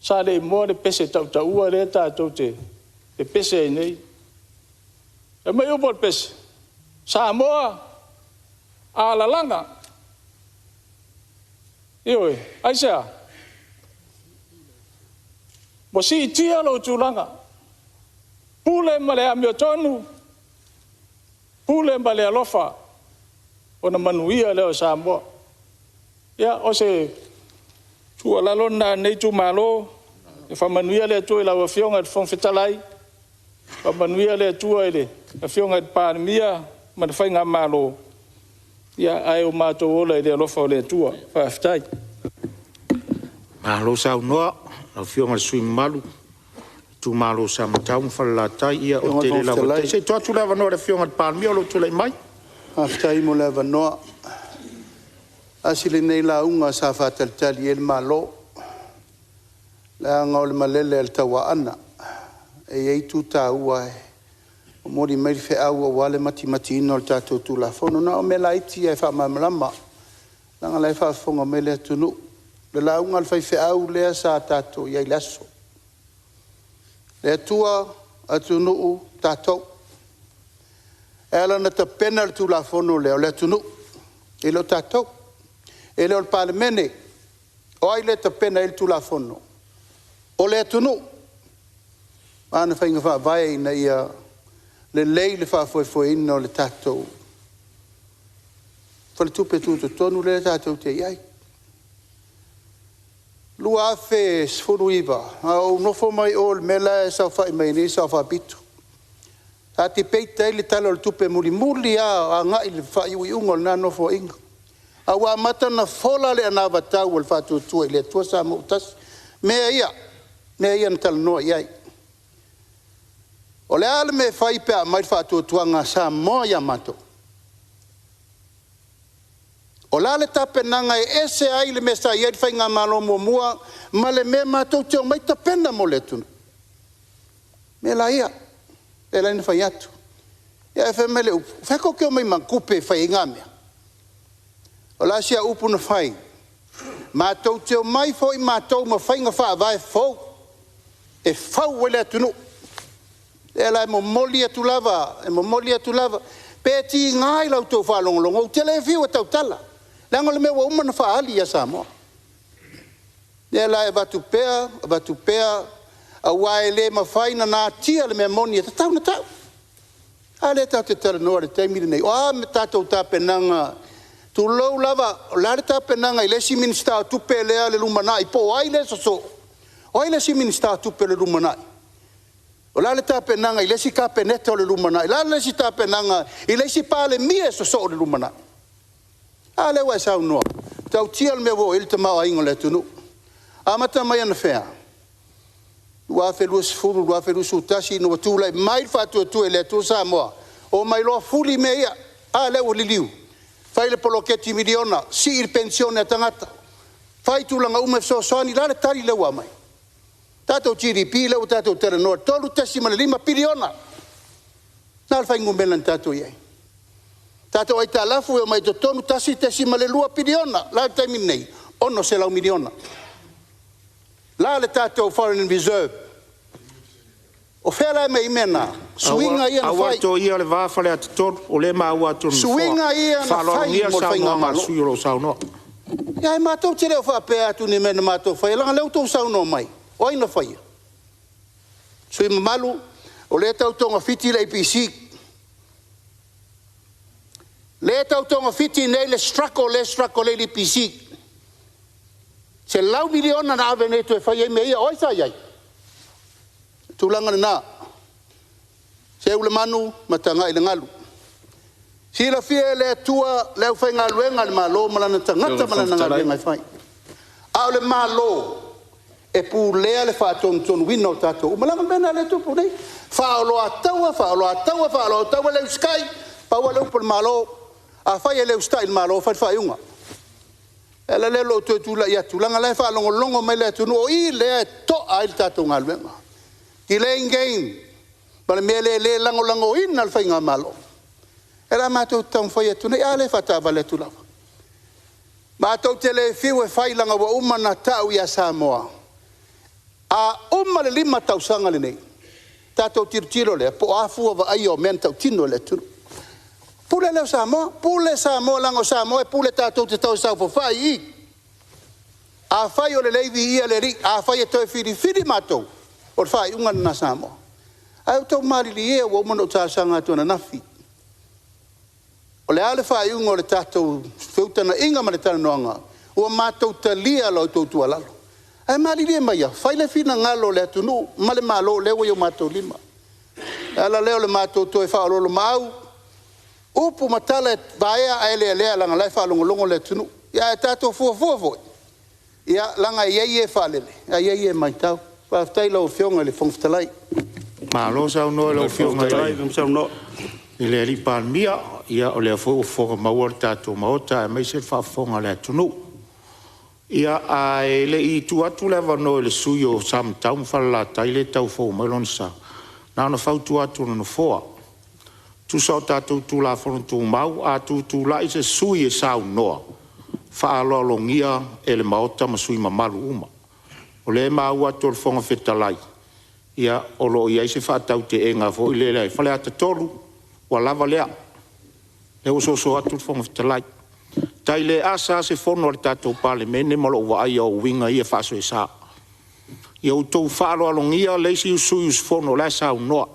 Saleimoa le pese tautaua lea tatou te pepese ai nei. Fai mai upu o le pese, Samoa, alalaga. Ioe. Aisea? Ua siitia lou tulaga, pule ma le amiotonu, pule ma le alofa, ona manuia lea o Samoa. Ia, o se tuualalo lena a lenei itumalo, ia faamanuia le Atua i lau Afioga i le Fofoga Fetalai, faamanuia le Atua i le Afioga i le Palemia ma le faigamalo, ae o matou ola i le alofa o le Atua. Faafetai. Malo saunoa lau Afioga i le sui usufono mamalu itumalo o Samatau ma Falelatai. Ia ua tele lava le taimi. Se i tuu atu le avanoa i le Afioga i le Palemia o lo o tulai mai. Faafetai mo le avanoa. Tasi lenei lauga sa faatalitali i ai le Malo, leaga o le malele a le Tauaana, e i ai itu taua e momoli mai le feau aua le matimatiina o le tatou Tulafono. Na o mea laiti lava e faamalamalama, leaga o la e faafofoga mai le atunuu. O le lauga a le faifeau lea sa tatou i ai i le aso. Le Atua, atunuu, tatou. E ala ona tapena le Tulafono lea, o le atunuu, e le o tatou, e le o le Palemene. O ai lea e tapena i ai le Tulafono? O le atunuu ma ana faiga faavae ina ia lelei le faafoefoeina o le tatou Faletupe Tutotonu lea tatou te i ai. 2019, na ou nofo mai o i le mea la e saofai mai ai nei le Sao Faapito, sa debate ai le Tala o le Tupe mulimuli lava agai i le faaiuiuga o lena Nofoaiga, a ua amata ona fola le anavatau a le Faatuatua i le Atua Samoa ua Tasi, mea ia na talanoa i ai. O le a le mea e fai pe a aumai le faatuatuaga a Samoa ia matou? O le a le tapenaga e ese ai le mea sa i ai le faigamalo muamua ma le mea matou te omai tapena mo le atunuu? O mea la ia, lea la na fai atu. Ae fai mai le upu, o fea tou te omai ma tupe e fai ai na mea? O le a si au upu na fai? Matou te omai foi matou ma faiga faavae fou e fau ai le atunuu. O lea la e momoli atu lava, e momoli atu lava, pe tiga i la outou faalogologo, ou te le fiu e tautala, leaga o le mea ua uma ona faaali ia Samoa. O lea la e avatu pea, avatu pea, aua e le mafai ona natia le mea moni e tatau ona tau. A lea tatou te talanoa i le taimi lenei, o a tatou tapenaga, tulou lava, o le a le tapenaga i le isi Minisita o Tupe lea i le lumanai po o ai lea e sosoo, o ai le isi Minisita o Tupe o le lumanai? O le a le tapenaga i le isi Kapeneta o le lumanai? O le a le isi tapenaga i le isi Palemia e sosoo i le lumanai? A lea ua e saunoa, e matautia le mea ua oo i ai le tamaoaiga o le atunuu. Amata mai anafea? 2020, 2021 ina ua tulai mai le Faatuatua i le Atua Samoa, omai loa fuli mea ia. A lea ua liliu, fai le poloketi miliona, sii le penisione a tagata, fai tulaga uma e fesoasoani. O le a le tali lea ua aumai? Tatou GDP lea ua tatou talanoa i le $3.5 piliona. O le a le fuainumera na tatou i ai? Tatou aitalafu e omai i totonu e $1.2 piliona. O le a le taimi lenei? $600 miliona. O le a le tatou foreign reserve? O fea la e aumai ai mea na? Suiga ia na fai. Aua le toia le va Faleata 3, o lea e maua atu e le Nofoa. Suiga ia na fai mo le faigamalo. Faaaloalogia le saunoaga a le sui usufono o lo o saunoa. Ia ae matou te le o faapea atu i ni mea na matou faia, leaga o lea ua outou saunoa mai. O ai na faia? Sui usufono mamalu, o lea e tau togafiti le APC, lea e tau togafiti nei le struggle lea e struggle nei le EPC. $100 miliona na ave nei e toe fai ai mea ia. O ai sa i ai? O le tulaga lena, seu le manu ma tagai i le galu. Silafia e le Atua le aufaigaluega a le Malo ma lana tagata ma lana galuega e fai. A o le Malo, e pulea le faatonutonuina o tatou uma, leaga o le mea lena o lea e tupu nei, faaoloataua, faaoloataua, faaoloataua, le usitai. Pau lava le upu a le Malo, afai e le usitai i le Malo, fai le faaiuga. O le ala lea o lou toe tulai atu, leaga o la e faalogologo mai le atunuu, o i lea e toa ai le tatou galuega. Delaying game ma le mea lea e le lagolagoina e le faigamalo. O lea la matou te taumafai atu nei, a lea e faataavale atu lava. Matou te le fiu e fai leaga ua uma ona tau ia Samoa, a uma le 5 tausaga lenei, tatou tilotilo lea po o a fua vaaia o mea na tautino i le atunuu. Pule lea o Samoa, pule Samoa leaga o Samoa e pule tatou te toe saofafai i i. Afai o lelei, viia le Alii, afai e toe filifili matou, o le faaiuga lena a Samoa. Ae outou malilie ia ua uma ona ou talosaga atu ananafi. O le a le faaiuga o le tatou feutagaiga ma le talanoaga, ua matou talia la outou tuualalo. Ae malilie maia, fai le finagalo o le atunuu ma le Malo o lea ua i o matou lima. O le ala lea o le matou toe faaoloolomaau, upu ma tala e vaea ae lealea leaga o la e faalogologo le atunuu. Ae tatou fuafua foi Ia, leaga e i ai e faalele, ae i ai e matau. Faafetai i lau Afioga i le Fofoga Fetalai. Malo saunoa i lau Afioga i le Palemia. Ia o lea foi ua fofoga maua le tatou Maota aemaise le faafofoga a le atunuu. Ia, ae le i tuu atu le avanoa i le sui usufono o Samatau ma Falelatai lea e tau fou mai lona sa, na ona fautua atu a le Nofoa, tusa o tatou Tulafono Tumau, a tutulai se sui usufono e saunoa, faaaloalogia e le Maota ma sui usufono mamalu uma. O lea e maua atu e le Fofoga Fetalai, ia o lo o i ai se faataute'ega foi lele. Faleata 3, ua lava lea, lea ua soso atu le Fofoga Fetalai. E tai le asa lava se fono a le tatou Palemene ma lou vaaia o uiga ia faasoesa. Ia outou faaaloalogia le isi sui usufono o la e saunoa.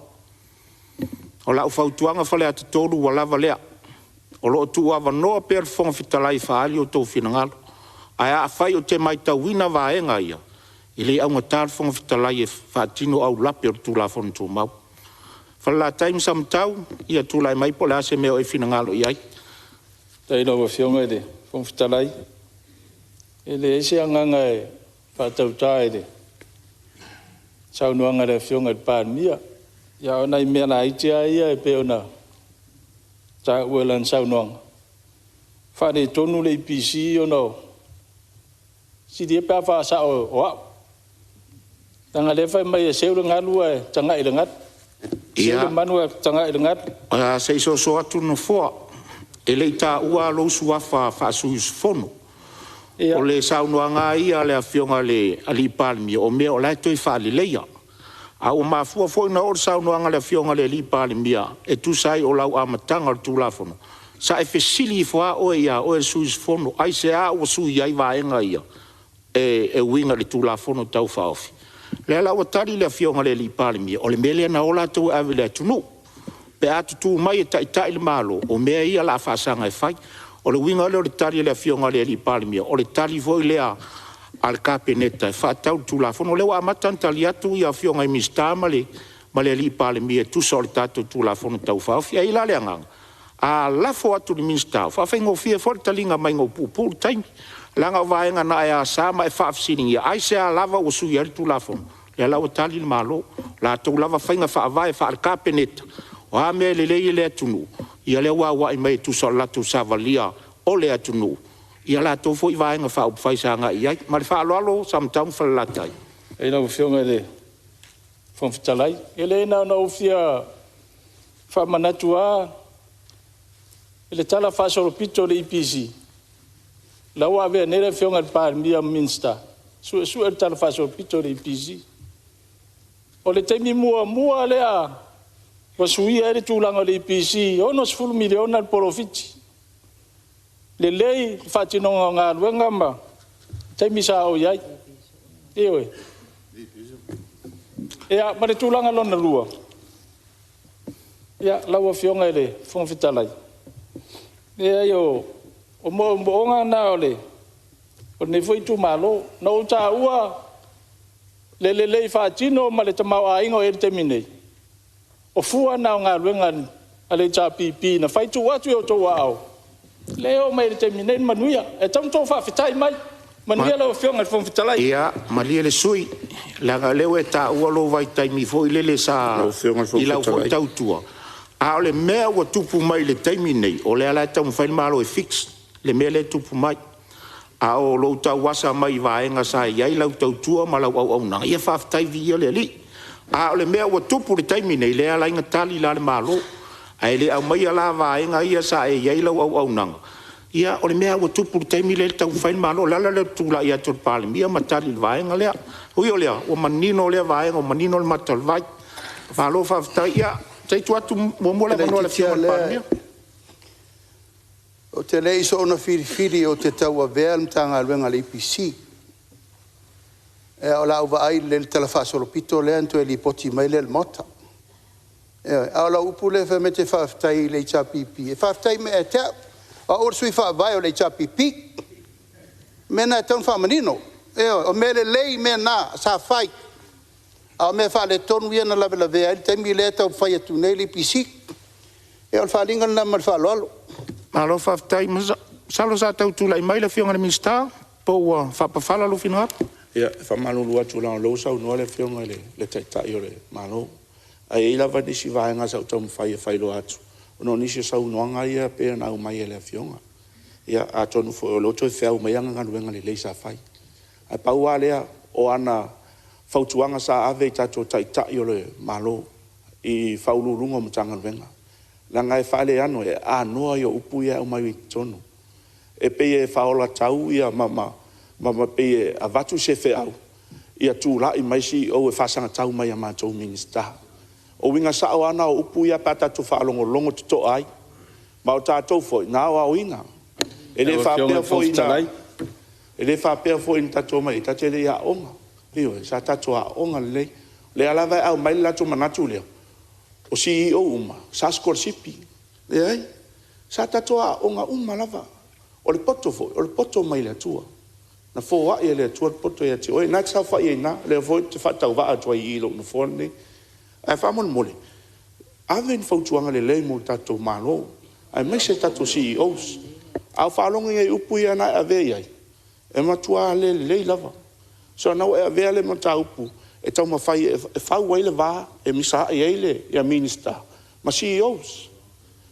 O lau fautuaga Faleata 3, ua lava lea. O lo o tuuavanoa pea le Fofoga Fetalai e faaali outou finagalo. Ae afai ou te matauina vaega ia, e le augata le Fofoga Fetalai e faatino aulape o le Tulafono Tumau. Falelatai ma Samatau, ia tulai mai po o le a se mea o e finagalo i ai. Faafetai i lau Afioga i le Fofoga Fetalai. E leai se agaga e faatauta i le saunoaga a le Afioga i le Palemia, a o nai mea laiti lava ia e pei ona taua i lana saunoaga, faaletonu le EPC ona o… sili ia pe a faasao o au. Leaga o lea e fai mai e seu le galu ae tagai i le galu, seu le manu ae tagai i le galu. Ia, se i soso atu le Nofoa, e le i taua lava lou suafa faa-sui usufono. O le saunoaga lava ia a le Afioga i le Palemia, o mea o la e toe faaleleia. A ua mafua foi ona oo le saunoaga a le Afioga i le Palemia e tusa ai o lau amataga o le Tulafono, sa e fesili ifo lava oe ia oe le sui usufono, aisea ua sui ai vaega ia e uiga i le Tulafono Tau Faaofi? O lea la ua tali le Afioga i le Palemia, o le mea lea na o latou e ave i le atunuu, pe a tutu mai e taitai le Malo, o mea ia o le a faasaga e fai. O le uiga lea o le tali a le Afioga i le Palemia, o le tali foi lea a le Kapeneta e faatatau i le Tulafono. O lea ua amata ona tali atu Afioga i Minisita ma le Palemia e tusa o le tatou Tulafono Tau Faaofi. E i ai la le agaga, a lafo atu i le Minisita, ua faafaigofie foi le taliga maiga ua puupuu le taimi, leaga o vaega na e asa ma e faafesiligia, aisea lava ua sui ai le Tulafono? Lea la ua tali le Malo, o latou lava faiga faavae faale-Kapeneta, o a mea e lelei i le atunuu, ia lea ua auai mai e tusa o le latou savalia o le atunuu, ia latou foi Vaega Faaupufai sa agai i ai. Ma le faaaloalo Samatau ma Falelatai. Faafetai i lau Afioga i le Fofoga Fetalai. E leai na ona ou fia faamanatu lava i le talafaasolopito o le EPC, la ua avea nei le Afioga i le Palemia ma Minisita e suesue le talafaasolopito o le EPC. O le taimi muamua lea ua suia ai le tulaga o le EPC, e $60 miliona le polofiti, lelei le faatinoga o galuega ma taimi sa ou i ai. Ioe. Ia, ma le tulaga lona lua, lau Afioga i le Fofoga Fetalai, leai o moomooga na o lenei foi itumalo. Na ou taua le lelei faatino ma le tamaoaiga o i ai i le taimi nei, o fua na o galuega a le HRPP na fai tuu atu i outou aao, lea e oo mai i le taimi nei le manuia. E tatau ona outou faafetai mai. Manuia lau Afioga i le Fofoga Fetalai. Ia, malie le sui usufono, leaga o lea ua e taua lou vaitaimi foi lele sa Lau Afioga i le Fofoga i lau foi Fetalai. tautua, a o le mea ua tupu mai i le taimi lenei, o lea la e taumafai le Malo e fix le mea lea e tupu mai. A o lou tauasa mai i vaega sa i ai lau tautua ma lau auaunaga, ia faafetai viia le Alii. A o le mea ua tupu i le taimi lenei, lea e ala ai ona tali la le Malo, ae le aumaia la vaega ia sa e i ai lau auaunaga. Ia o le mea lava ua tupu i le taimi lea e taumafai le Malo. O le ala lea o le tulai atu o le Palemia ma tali i le vaega lea. Ui o lea, ua manino lea vaega, ua manino le mata o le vai. Malo faafetai. Ia, se i tuu atu muamua le E avanoa i le laitiiti Afioga i le lava lea, Palemia. Ou te le i soona filifili ou te tauavea le Matagaluega o le EPC. Ia o lau vaai lelei i le talafaasolopito lea na toe lipoti mai lea i le Maota. Ioe. A o lau upu lea fai mai e te faafetai i le HRPP, e faafetai mai ia te au, o au o le sui faavae o le HRPP. O le mea lena e tatau ona faamanino. Ioe. O mea lelei mea na sa fai, a o mea faaletonu ia na lavelavea ai le taimi lea e taumafai atu nei le EPC. Ia o le faaaliga lena ma le faaaloalo. Malo faafetai. Masalo sa tau tulai mai le Afioga i le Minisita. Po ua faapafala lou finagalo? Ia, e faamalulu atu leaga o lea ua saunoa le Afioga i le Taitai o le Malo, ae i ai lava nisi vaega sa ou taumafai e faailoa atu ona o nisi o saunoaga ia pei ona aumai e le Afioga. Ia atonu foi o lea ua toe feau mai ana galuega lelei sa fai. Ae pau lava lea o ana fautuaga sa ave i tatou Taitai o le Malo i Ofisa Sili o Pulega o Matagaluega, leaga e faaleano, e anoa ia o upu ia e aumai i totonu. E pei e faaolatau ma pei e avatu se feau ia tulai mai CEOs e faasagatau mai ia matou Minisita. O uiga sao lava na o upu ia pe a tatou faalogologo totoa ai. Ma o tatou foi na aoaoina. E le Lau Afioga i le faapea foi Fofoga Fetalai… na, e le faapea foi na tatou omai i i tatou te le i aooga. Ioe, sa tatou aooga lelei. O lea lava e aumai le latou manatu lea, o CEOs uma sa sikolasipi. Leai, sa tatou aooga uma lava. O le poto foi, o le poto mai le Atua. Na foai e le Atua le poto ia te oe. O lena e te saofai ai i ina, o lea foi ou te faatauvaa atu ai i i lou nofoa lenei. Ae faamolemole, ave ni fautuaga lelei mo le tatou Malo aemaise tatou CEOs. A ou faalogo i upu ia na e avea i ai, e matua le lelei lava. So o lena ua e avea le mataupu e taumafai e fau ai le va e misaai ai Minisita ma CEOs.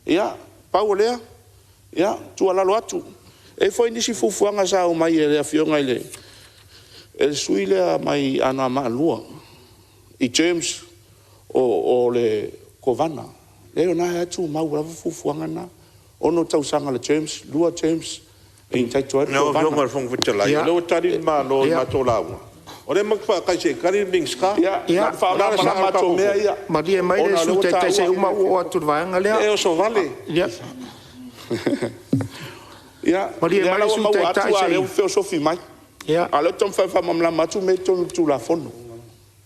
Ia, pau o lea, e tuualalo atu. E i ai foi nisi fuafuaga sa aumai e le Afioga i le sui usufono lea mai Anoamaa 2 i terms o le Kovana. Leai o lena e tumau lava fuafuaga na, 6 tausaga o le terms, 2 terms e entitle ai le Lau Kovana. Afioga i le Fofoga Fetalai, o lea ua tali le Malo i le matou lauga, o lea matou te faatali se i tali le Minisita. Ia, na ona faamalamalama atu o mea ia Malie mai le ona o lea Sui ua Taitai se i taua. uma ou oo atu i le vaega lea. E oso vale. Ia, Ia, o malie lea mai la le ua Sui maua Taitai atu a o se lea i… ua feosofi mai. Ia. A o lea ou te taumafai e faamalamalama atu mea ia e i totonu o le Tulafono.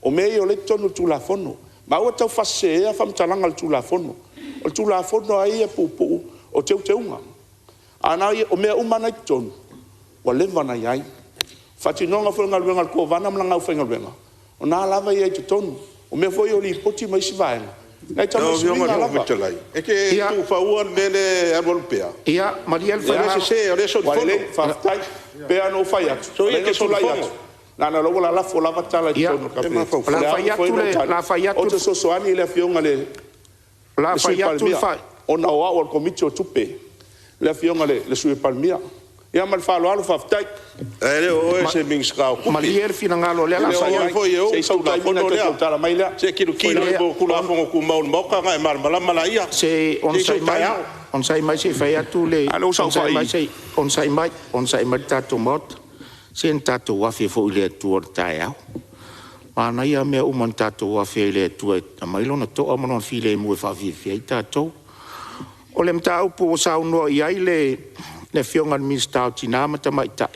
O mea ia o lea e i totonu o le Tulafono. Ma aua le taufaaseseina faamatalaga o le Tulafono. O le Tulafono lava ia e puupuu, o teuteuga. A o mea uma lava na i totonu, ua leva ona i ai. O le faatinoga foi o le galuega a le Kovana ma lana aufaigaluega, o lena lava e i ai i totonu. O mea foi ia o Lipoti ma isi vaega, na Lau o Afioga i suiga le Fofoga lava. Fetalai, e te tuufaua le mea lea e alualu pea? Ia, malie le O lea e sese, o lea e Ua solifono. lelei, faafetai. E pei lava ona ou fai atu, Soia e e ala te ona ou tulai solifono. atu, leaga o lea ua lalafo lava tala i totonu o le Kapeneta. O O le a le fai ala foi atu lea le o lou o le a tali, fai ou atu te fesoasoani i le Afioga i le o le a Sui fai atu le Palemia, ona o au o le Komiti o Tupe, le Afioga i le Sui Palemia. Ia ma le faaaloalo faafetai. Ae le o oe o se Minisita o Tupe. Malie le finagalo o lea o E le a le o fai oe atu. foi e ou Se le i sou taimi ona Tulafono e toe lea. tautala mai lea. Se i tilotilo i Tulafono Tumau a le Maota ona e malamalama laia. Se i Se i onosai sou mai, taeao. onosai mai se i fai atu le… A o lea ua Onosai saofai mai se i onosai mai, onosai mai le tatou Maota. Se na tatou afe foi i le Atua i le taeao. Manaia mea uma na tatou afe ai i le Atua e aumai Lona toa ma Lona filemu e faafiafia ai tatou. O le mataupu ua saunoa i ai le Afioga i le Minisita o Tina ma Tamaitai,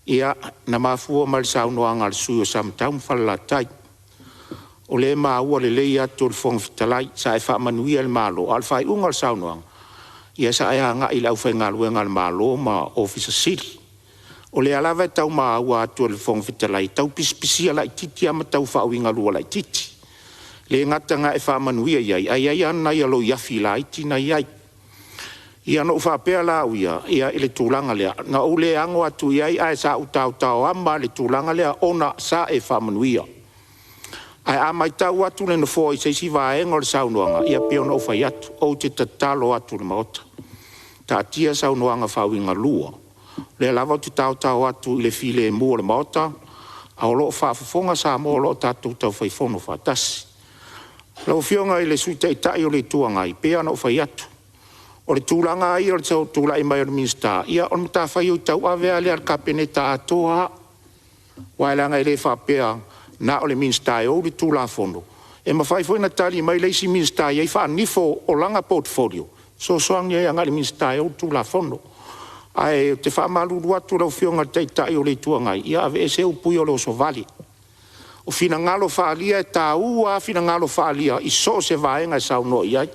ia, na mafua mai i le saunoaga a le sui usufono o Samatau ma Falelatai. O lea e maua lelei atu e le Fofoga Fetalai, sa e faamanuia i le Malo, a o le faaiuga o le saunoaga, ia sa e agai i le aufaigaluega a le Malo ma Ofisa Sili. O lea lava e tau maua atu e le Fofoga Fetalai, e tau pisipisia laitiiti lava ma tau faauigalua laitiiti. E le gata ina e faamanuia i ai, ae i ai lava nai aloiafi laiti na i ai. Ia ona ou faapea lea ia i le tulaga lea, na ou le ano atu i ai, ae sa ou taotaoama i le tulaga lea ona sa e faamanuia. Ae a matau atu le Nofoa i se isi vaega o le saunoaga, ia pei ona ou fai atu, ou te tatalo atu i le Maota, taatia saunoaga faauigalua. O lea lava ou te taotao atu i le filemu o le Maota, a o lo o faafofoga Samoa o lo o tatou taufai fono faatasi. Lau Afioga i le Sui Taitai o le Itu Agai, pei lava ona ou fai atu, o le tulaga lava ia o le tulai mai o le Minisita, ia o le matafaioi tauave lava lea a le Kapeneta atoa lava. Aua leaga e le faapea na o le Minisita e ou le Tulafono, e mafai foi ona tali mai le isi Minisita e i ai faanifo o lana portfolio, e fesoasoani ai agai i le Minisita e ou le Tulafono. Ae ou te faamalulu atu i lau Afioga i le Taitai o le Itu Agai, ia aveese upu ia o le osovale. O finagalo faaalia e taua lava finagalo faaalia i so o se vaega e saunoa i ai,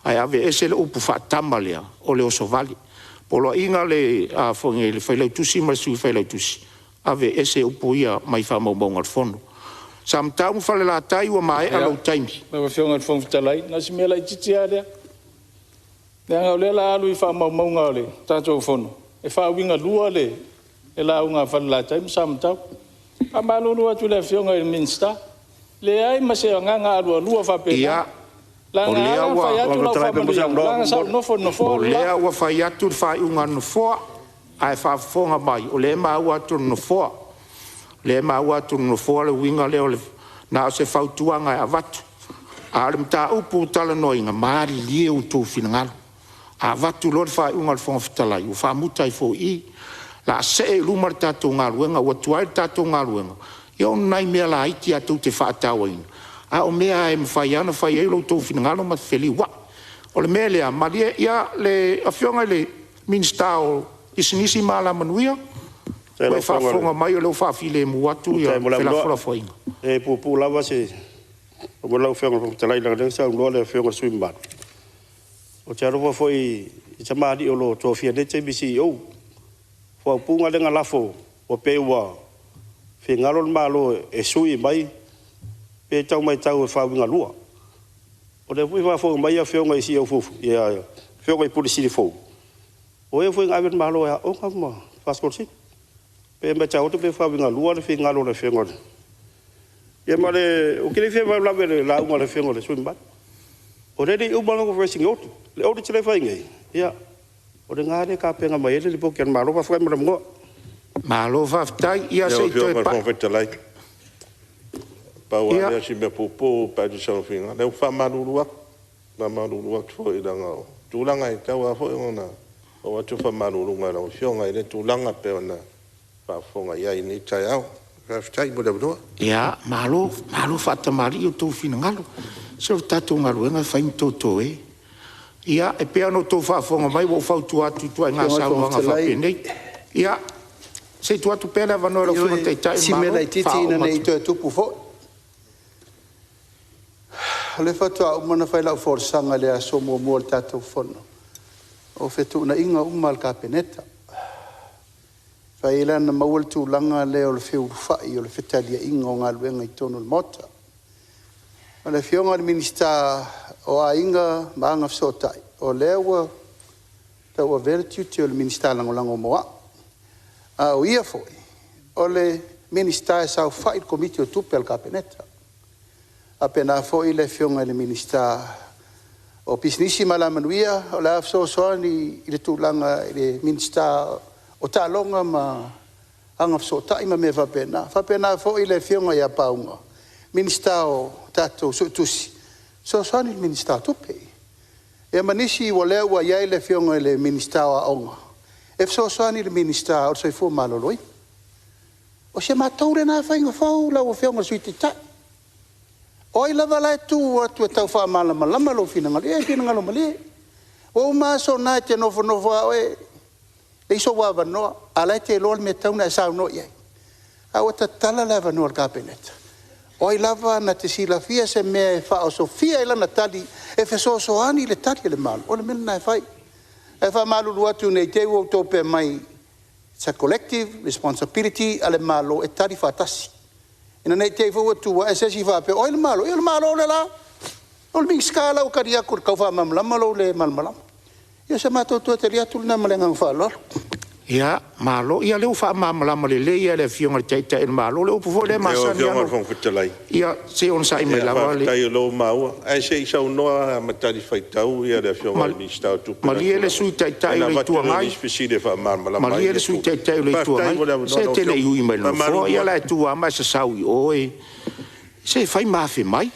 ae aveese le upu faatama lea o le osovale. Poloaiga a le Failautusi ma le Sui Failautusi, aveese upu ia mai faamaumauga o le Fono. Samatau ma Falelatai, ua maea lou taimi. Lau Afioga i le Fofoga Fetalai, na o si mea laitiiti lava lea, leaga o lea o le a alu i faamaumauga a le tatou Fono, e faauigalua le le lauga a Falelatai ma Samatau. E faamalulu atu i le Afioga i le Minisita, leai ma se agaga alualua faapena, leaga e ala ona fai atu lau faamanuiaga, leaga sa ou nofo i le nofoa O le lea la. ua fai atu le faaiuga a le Nofoa, ae faafofoga mai o lea e maua atu e le Nofoa. O lea e maua atu e le Nofoa le uiga lea o le… Na o se fautuaga e avatu, a o le mataupu ua talanoaina, malilie outou finagalo. A avatu loa le faaiuga a le Fofoga Fetalai, ua faamuta ai foi i i. O le a see i luma le tatou galuega, ua tuai le tatou galuega, ia ona o nai mea laiti lava tou te faatauaina, a o mea lava e mafai lava ona fai ai lo outou finagalo ma feliuai. O le mea lea, malie le Afioga i le Minisita o Pisinisi ma Alamanuia, ua e faafofoga mai o lea ua faafilemu atu Faafetai mo le avanoa. felafolafoaiga. E puupuu lava se upu a lau Afioga i le Fofoga Fetalai, leaga o lea na saunoa le Afioga i le sui usufono mamalu. Ou te alofa foi i tamalii o lo o tofia i lenei taimi i CEOs. O le faaupuga lea na lafo ua pei ua finagalo le Malo e sui mai pe tau matau e faauigalua. O lea foi e faafofoga mai Afioga i CEOs fuafua, Afioga i Pule Sili fou, o e foi na ave le Malo e aooga ma faasikolasipi. E pei e matau atu pei e faauigalua le finagalo o le Afioga i le… Ia ma le… Ou te le fia faalavelave i le lauga a le Afioga i le sui usufono mamalu. O lea e le i uma lana conversion i le audit. O le audit lea e fai nei, ia o lena e tapena mai ai le lipoti a le Malo. Faafetai mo le avanoa. Malo faafetai. Ia Lau se i toe Afioga i le pai. Fofoga Fetalai, pau lava lea o si mea puupuu pe a tusa ma finagalo, leai ua faamalulu atu, faamalulu atu foi leaga o tulaga e tatau lava foi ona oo atu le faamaluluga i lau Afioga i lea tulaga pei ona faafofoga i ai i lenei taeao. Faafetai mo le avanoa. Ia, malo, malo faatamalii outou finagalo. Se o le tatou galuega e fai ma toto e. Ia, e pei ona outou faafofoga mai ua ou fautua atu i ituaiga Afioga i le Fofoga saunoaga Fetalai, faapenei. Ia, se i tuu atu pea le avanoa i lau Afioga i le ioe, Taitai o le si mea Malo e laitiiti ina faauma ne i atu. toe tupu foi. O lea faatoa uma ona fai lau folasaga i le aso muamua o le tatou Fono, o fetuunaiga uma a le Kapeneta. E fai ai la ona maua le tulaga lea o le feulufai o le fetaliaiga o galuega i totonu o le Maota. O le Afioga i le Minisita o Aiga ma Agafesootai, o lea ua tauavea le tiute o le Minisita Lagolago mo au. A o ia foi o le Minisita e saofai i le Komiti o Tupe a le Kapeneta. E faapena foi le Afioga i le Minisita o Pisinisi ma Alamanuia, o le a fesoasoani i le tulaga i le Minisita o Taaloga ma Agafesootai ma mea faapena. E faapena foi le Afioga ia Pauga, Minisita o tatou Suetusi, e fesoasoani i le Minisita o Tupe. Ia ma nisi o lea ua i ai le Afioga i le Minisita o Aoga e fesoasoani i le Minisita o le Soifua Maloloina. O si a matou lena faiga fou lau Afioga i le Sui Taitai. O ai lava la e tu atu e tau faamalamalama lou finagalo, ia e finagalo malie. Ua uma aso na e te nofonofo lava oe, leai sou avanoa, a o la e te iloa le mea e tatau ona e saunoa i ai. Ae ua tatala le avanoa o le Kapeneta, o ai lava na te silafia se mea e faaosofia ai lana tali e fesoasoani i le Tali a le Malo, o le mea lena e fai. Ae faamalulu atu ne i te i ua outou faapea mai, it's a collective responsibility a le Malo e tali faatasi. Ina ne i te i foi ua tu ae se isi faapea o ai le Malo? Ia o le Malo lea o la. O le Minisita la ua tali atu i le tau faamalamalama lou le malamalama. Ia o se matou toe tali atu lena ma le agaga faaaloalo. Ia, malo. Ia o lea ua faamalamalama lelei lava e le Afioga i le Taitai o le Malo le upu foi lea e Lau masani Afioga i lava le ona… Fofoga Fetalai, Ia, se i onosai mai ia lava le… faafetai o lea ua maua, ae se i saunoa lava ma talifuaitau le Afioga i le Minisita o Tupe i lana Malie le tulaga, Sui Taitai ona o le avatu Itu lea o Agai, nisi fesili e faamalamalama ai malie ia le Sui tulaga. Taitai o le Itu Faafetai Agai, mo le avanoa se e lau te le Afioga. i ui mai i le Nofoa. Faamalulu Ia o le atu. a e tu lava ma e sasau i o e… Se e fai ma afe mai.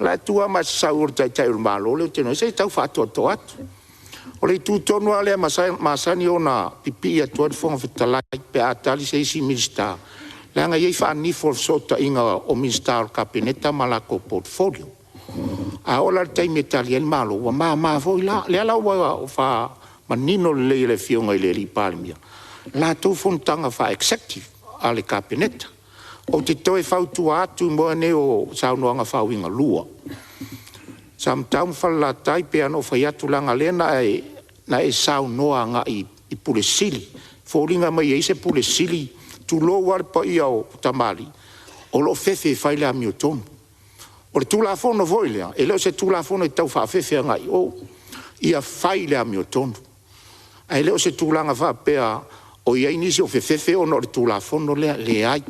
O le a e tu lava ma e sasau i o i le Taitai o le Malo lea ou te iloa nei, se i tau faatoatoa atu. O le itu tonu lava lea e masani ona pipii atu ai le Fofoga Fetalai pe a tali se isi Minisita, leaga e i ai faanifo o le fesootaiga o Minisita o le Kapeneta ma latou portfolio. A oo la i le taimi e tali ai le Malo, ua mama foi la. Lea la ua faamanino lelei e le Afioga i le Palemia latou fonotaga faa-executive a le Kapeneta. Ou te toe fautua atu i mea nei o saunoaga faauigalua. Samatau ma Falelatai, e pei lava ona ou fai atu leaga o lea na e saunoa agai i Pule Sili, e foliga mai e i ai se Pule Sili, tulou lava le paia o tamalii, o lo o fefe e fai le amiotonu. O le Tulafono foi lea, e le o se Tulafono e tau faafefe agai i o, ia fai le amiotonu. Ae le o se tulaga faapea O i ai nisi o fefefe ona o le Tulafono lea, leai.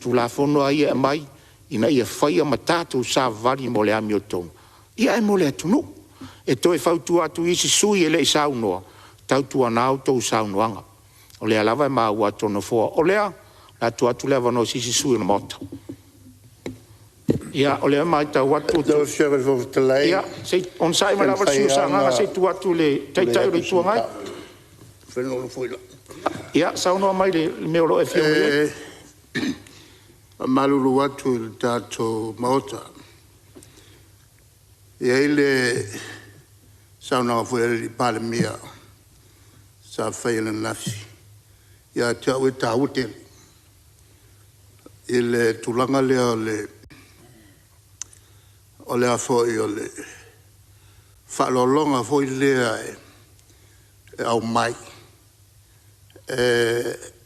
Tulafono lava ia e aumai ina ia faia ma tatou savavali mo le amiotonu, ia ae mo le atunuu. E toe fautua atu i isi sui usufono e le i saunoa, tautuana outou saunoaga, o lea lava e maua atu e le Nofoa. O lea, o le a tuu atu le avanoa i se isi sui usufono o le Maota. Ia, o lea e matau atu… Lau Afioga i le Fofoga Fetalai… Ia, se i onosai mai lava le sui usufono mo Sagaga se i tuu atu i le Taitai o le Itu Agai. Ia, saunoa mai i le mea o lo o e fia oo i ai. E faamalulu atu i le tatou Maota, e i ai le saunoaga foi a le Palemia sa faia ananafi, ia te au ia e taua tele i le tulaga lea o le a foi o le faaaloaloga foi lea e aumai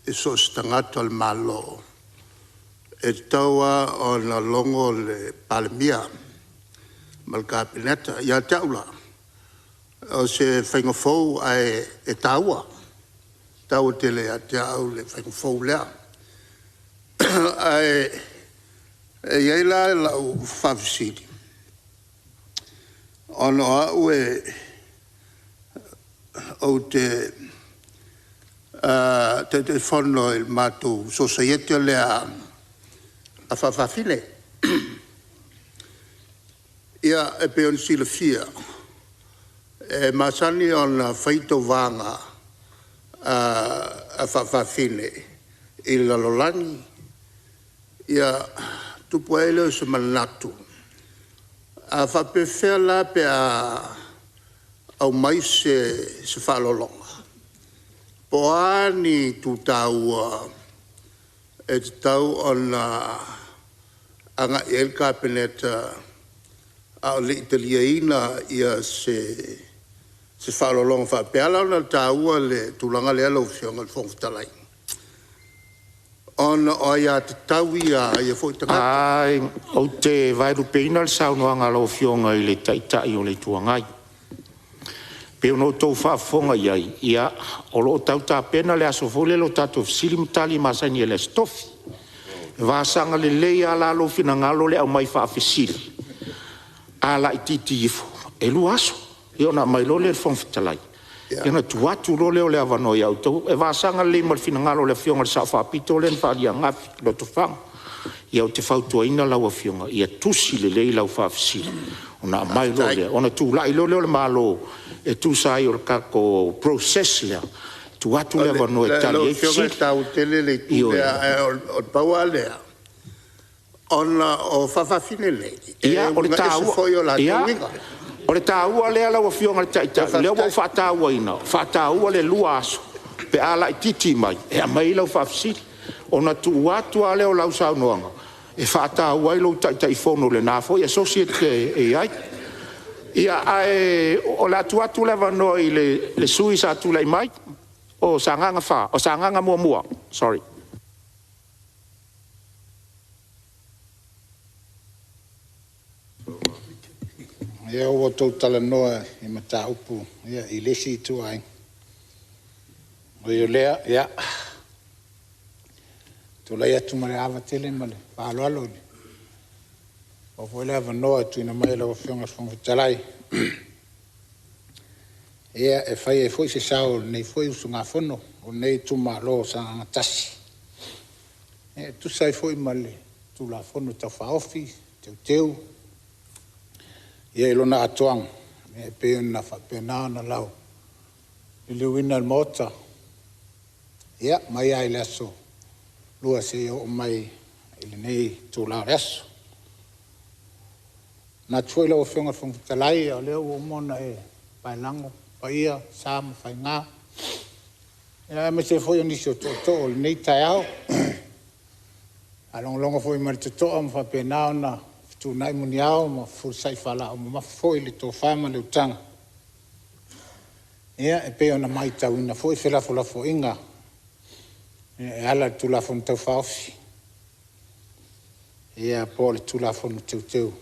i so o se tagata o le Malo, e tatau lava ona logo le Palemia ma le Kapeneta. Ia te au la, o se faiga fou ae taua, e taua tele ia te au le faiga fou lea. Ae i ai la lau faafesili, ona o au ou te Taitaifono i le matou Sosaiete lea a faafafine. Ia, e pei ona silafia, e masani ona fai tauvaga a faafafine i le lalolagi. Ia, tupu ae ai lea o se manatu, a faapefea la pe a aumai se faaaloaloga? Po o a ni itu taua e tatau ona agai i ai le Kapeneta a o le i taliaina se faaaloaloga faapea. E ala ona taua le tulaga lea lau Afioga i le Fofoga Fetalai, ona o aiatatau ia a ia foi tagata. Ou te vaelupeina le saunoaga a lau Afioga i le Taitai o le Itu Agai. E pei ona outou faafofoga i ai, ia, o lo o tau tapena le aso foi lele o tatou fesili ma tali masani ai i le Aso Tofi. E vasaga lelei lava la lou finagalo i le aumai faafesili, a laitiiti ifo e 2 aso, ia ona aumai loa lea i le Fofoga Fetalai, ia ona tuu atu loa lea o le avanoa ia outou. E vasaga lelei ma le finagalo o le Afioga i le Sao Faapito lea na faaalia ananafi i Lotofaga. Ia ou te fautuaina lau Afioga, ia tusi lelei lau faafesili ona aumai loa lea, ona tulai loa lea o le Malo e tusa ai o le tatou process lea, tuu atu le avanoa e tali Lau ai Afioga e fesili. taua tele le itu Ioe. lea, ae na pau lava lea, ona o faafafine nei, e Ia, o le uiga ese taua, foi o latou ia, uiga. o le taua lea lau Afioga i le Ia Taitai, o lea ua ou faafetai. faatauaina, faataua le 2 aso pe a laitiiti mai e aumai ai lau faafesili. Ona tuu atu lava lea o lau saunoaga e faataua ai lou Taitaifono i lena foi Associate e i ai. Ia, ae o le a tuu atu le avanoa i le sui usufono sa tulai mai o Sagaga 4, o Sagaga 1, sorry. Ia ua outou talanoa i mataupu i le isi ituaiga. Ui o lea, ia, e tulai atu ma le ava tele ma le faaaloalo, ua maua foi le avanoa e tuuina mai e lau Afioga i le Fofoga Fetalai, e fai ai foi se sao o lenei foi usugafono o lenei itumalo o Sagaga 1 e tusa ai foi ma le Tulafono Tau Faaofi Teuteu i lona atoaga e pei ona faapena ona lauliliuina e le Maota, mai lava i le aso Lua seia oo mai i lenei itula o le aso. E manatu foi lau Afioga i le Fofoga Fetalai, o lea ua uma ona e paelago paia, sa ma faiga, aemaise ai foi o nisi o tootoo o lenei taeao. E faalogologo foi ma le totoa ma faapena ona fetuunai muniao ma fefulisai faalaau mamafa foi le tofa ma le utaga e pei ona matauina foi felafolafoaiga e ala i le Tulafono Tau Faaofi po o le Tulafono Teuteu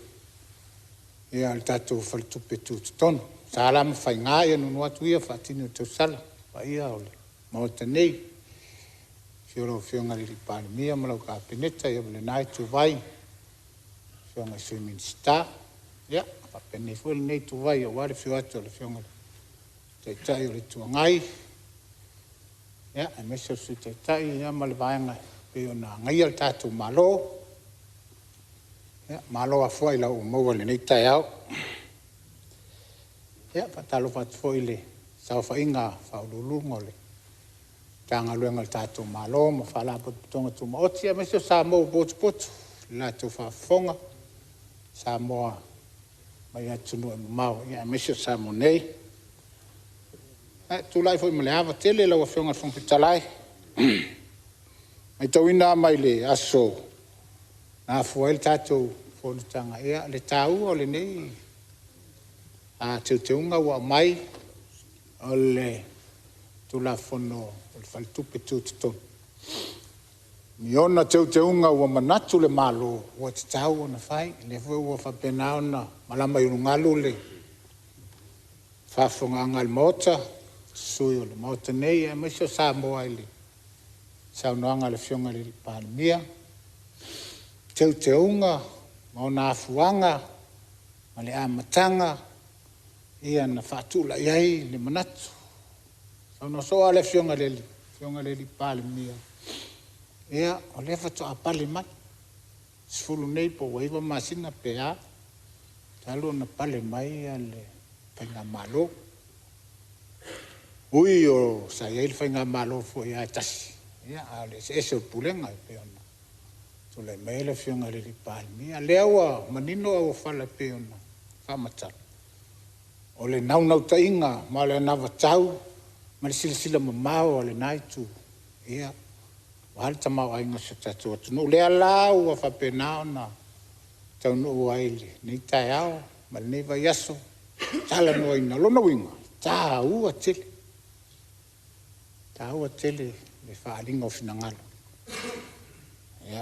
o le tatou Faletupe Tutotonu. O sa la ma faiga, ia nuunuu atu ia faatini o tausala i le paia o le Maota nei. Afio lau Afioga i le Palemia ma lau Kapeneta ma lena ituvai, afioga i Sui Minisita, faapena foi lenei ituvai aua le afio atu o le Afioga i le Taitai o le Itu Agai, aemaise o le Sui Taitai ma le Vaega e pei ona agaia le tatou Malo. Malo afua ailao ua maua i lenei taeao. E faatalofa atu foi i le saofaiga a Ofisa Sili o Pulega o Matagaluega a le tatou Malo ma Faalapotopotoga Tumaoti aemaise o Samoa ua potopoto i le latou faafofoga Samoa mai atunuu e mamao aemaise o Samoa nei. Ae tulai foi ma le ava tele lau Afioga i le Fofoga Fetalai, e maitauina lava mai le aso na afua ai le tatou fonotaga le taua o lenei teuteuga ua aumai o le Tulafono o le Faletupe Tutotonu i ona teuteuga ua manatu le Malo ua tatau ona fai. O lea foi ua faapena ona malama i ulugalu le faafofogaaga a le Maota, sui o le Maota nei aemaise o Samoa i le saunoaga a le Afioga i le Palemia, teuteuga ma ona afuaga ma le amataga na faatulai ai le manatu. Na saunoa soo lava le Afioga i le Palemia, o lea faatoa pale mai, 10 nei po ua 9 masina pe a, talu ona pale mai le faigamalo. Ui sa i ai le faigamalo foi lava e tasi, a o le eseese o pulega e pei ona tulai mai ai le Afioga i le Palemia. O lea ua manino auofala e pei ona faamatala, o le naunautaiga ma le anavatau ma le silasila mamao a lena itu aua le tamaoaiga o si o tatou atunuu. O lea la ua faapena ona taunuu ai i lenei taeao ma lenei vaiaso talanoaina. O lona uiga, e taua tele, taua tele le faaaliga o finagalo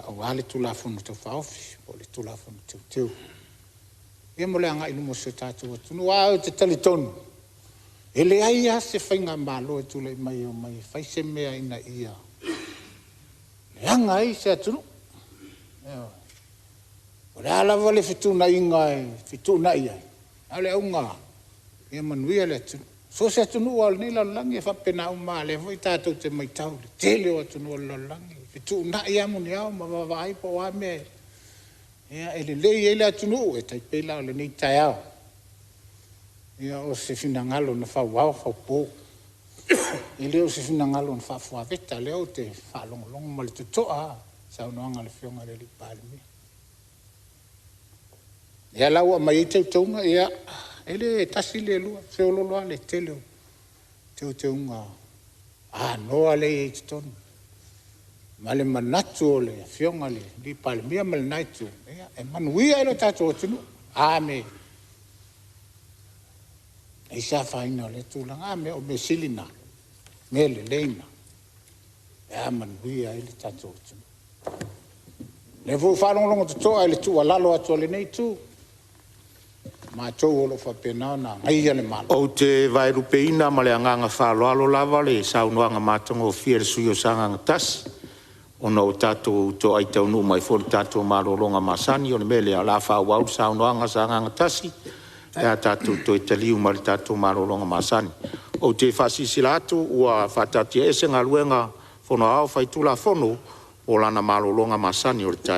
aua le Tulafono Tau Faaofi po o le Tulafono Teuteu mo le agai i luma o si o tatou atunuu. Ae ou te talitonu, e leai lava se faigamalo e tulai mai e omai e fai se mea ina ia leaga ai se atunuu. Ioe. O le a lava le fetuunaiga e fetuunai ai, a o le auga lava ia manuia le atunuu. So o se atunuu lava o lenei lalolagi e faapena uma lava, o lea foi tatou te matau i le tele o atunuu o le lalolagi, e fetuunai lava muniao ma vaavaai po o a mea e lelei ai le atunuu. E tai pei la o lenei taeao, o se finagalo na fau ao faupo, e le o se finagalo na faafuaveta, o lea ou te faalogologo ma le totoa lava i le saunoaga a le Afioga i le Palemia. O lea la ua aumai ai teuteuga, ia, e le tasi le lua, e feoloolo lava le tele o teuteuga anoa lea e i ai i totonu ma le manatu o le Afioga i le Palemia ma lena itu, e manuia ai lo tatou atunuu. A mea e leai se afaina o lea tulaga, a mea o le mea sili lena, o mea lelei na pe a manuia ai le tatou atunuu. O lea foi ua faalogologo totoa i le tuualalo atu a lenei itu, o matou o lo o faapena ona agaia le Malo. Ou te vaelupeina ma le agaga faaaloalo lava le saunoaga matagofie a le sui usufono mo Sagaga 1, ona ua tatou toai taunuu mai foi i le tatou malologa masani. O le mea lea, o le a faaauau le saunoaga a Sagaga 1 pe a tatou toe taliu mai le tatou malologa masani. Ou te faasilasila atu ua faataatiaese Galuega a le Fono Aoao Faitulafono mo lana malologa masani o le taeao.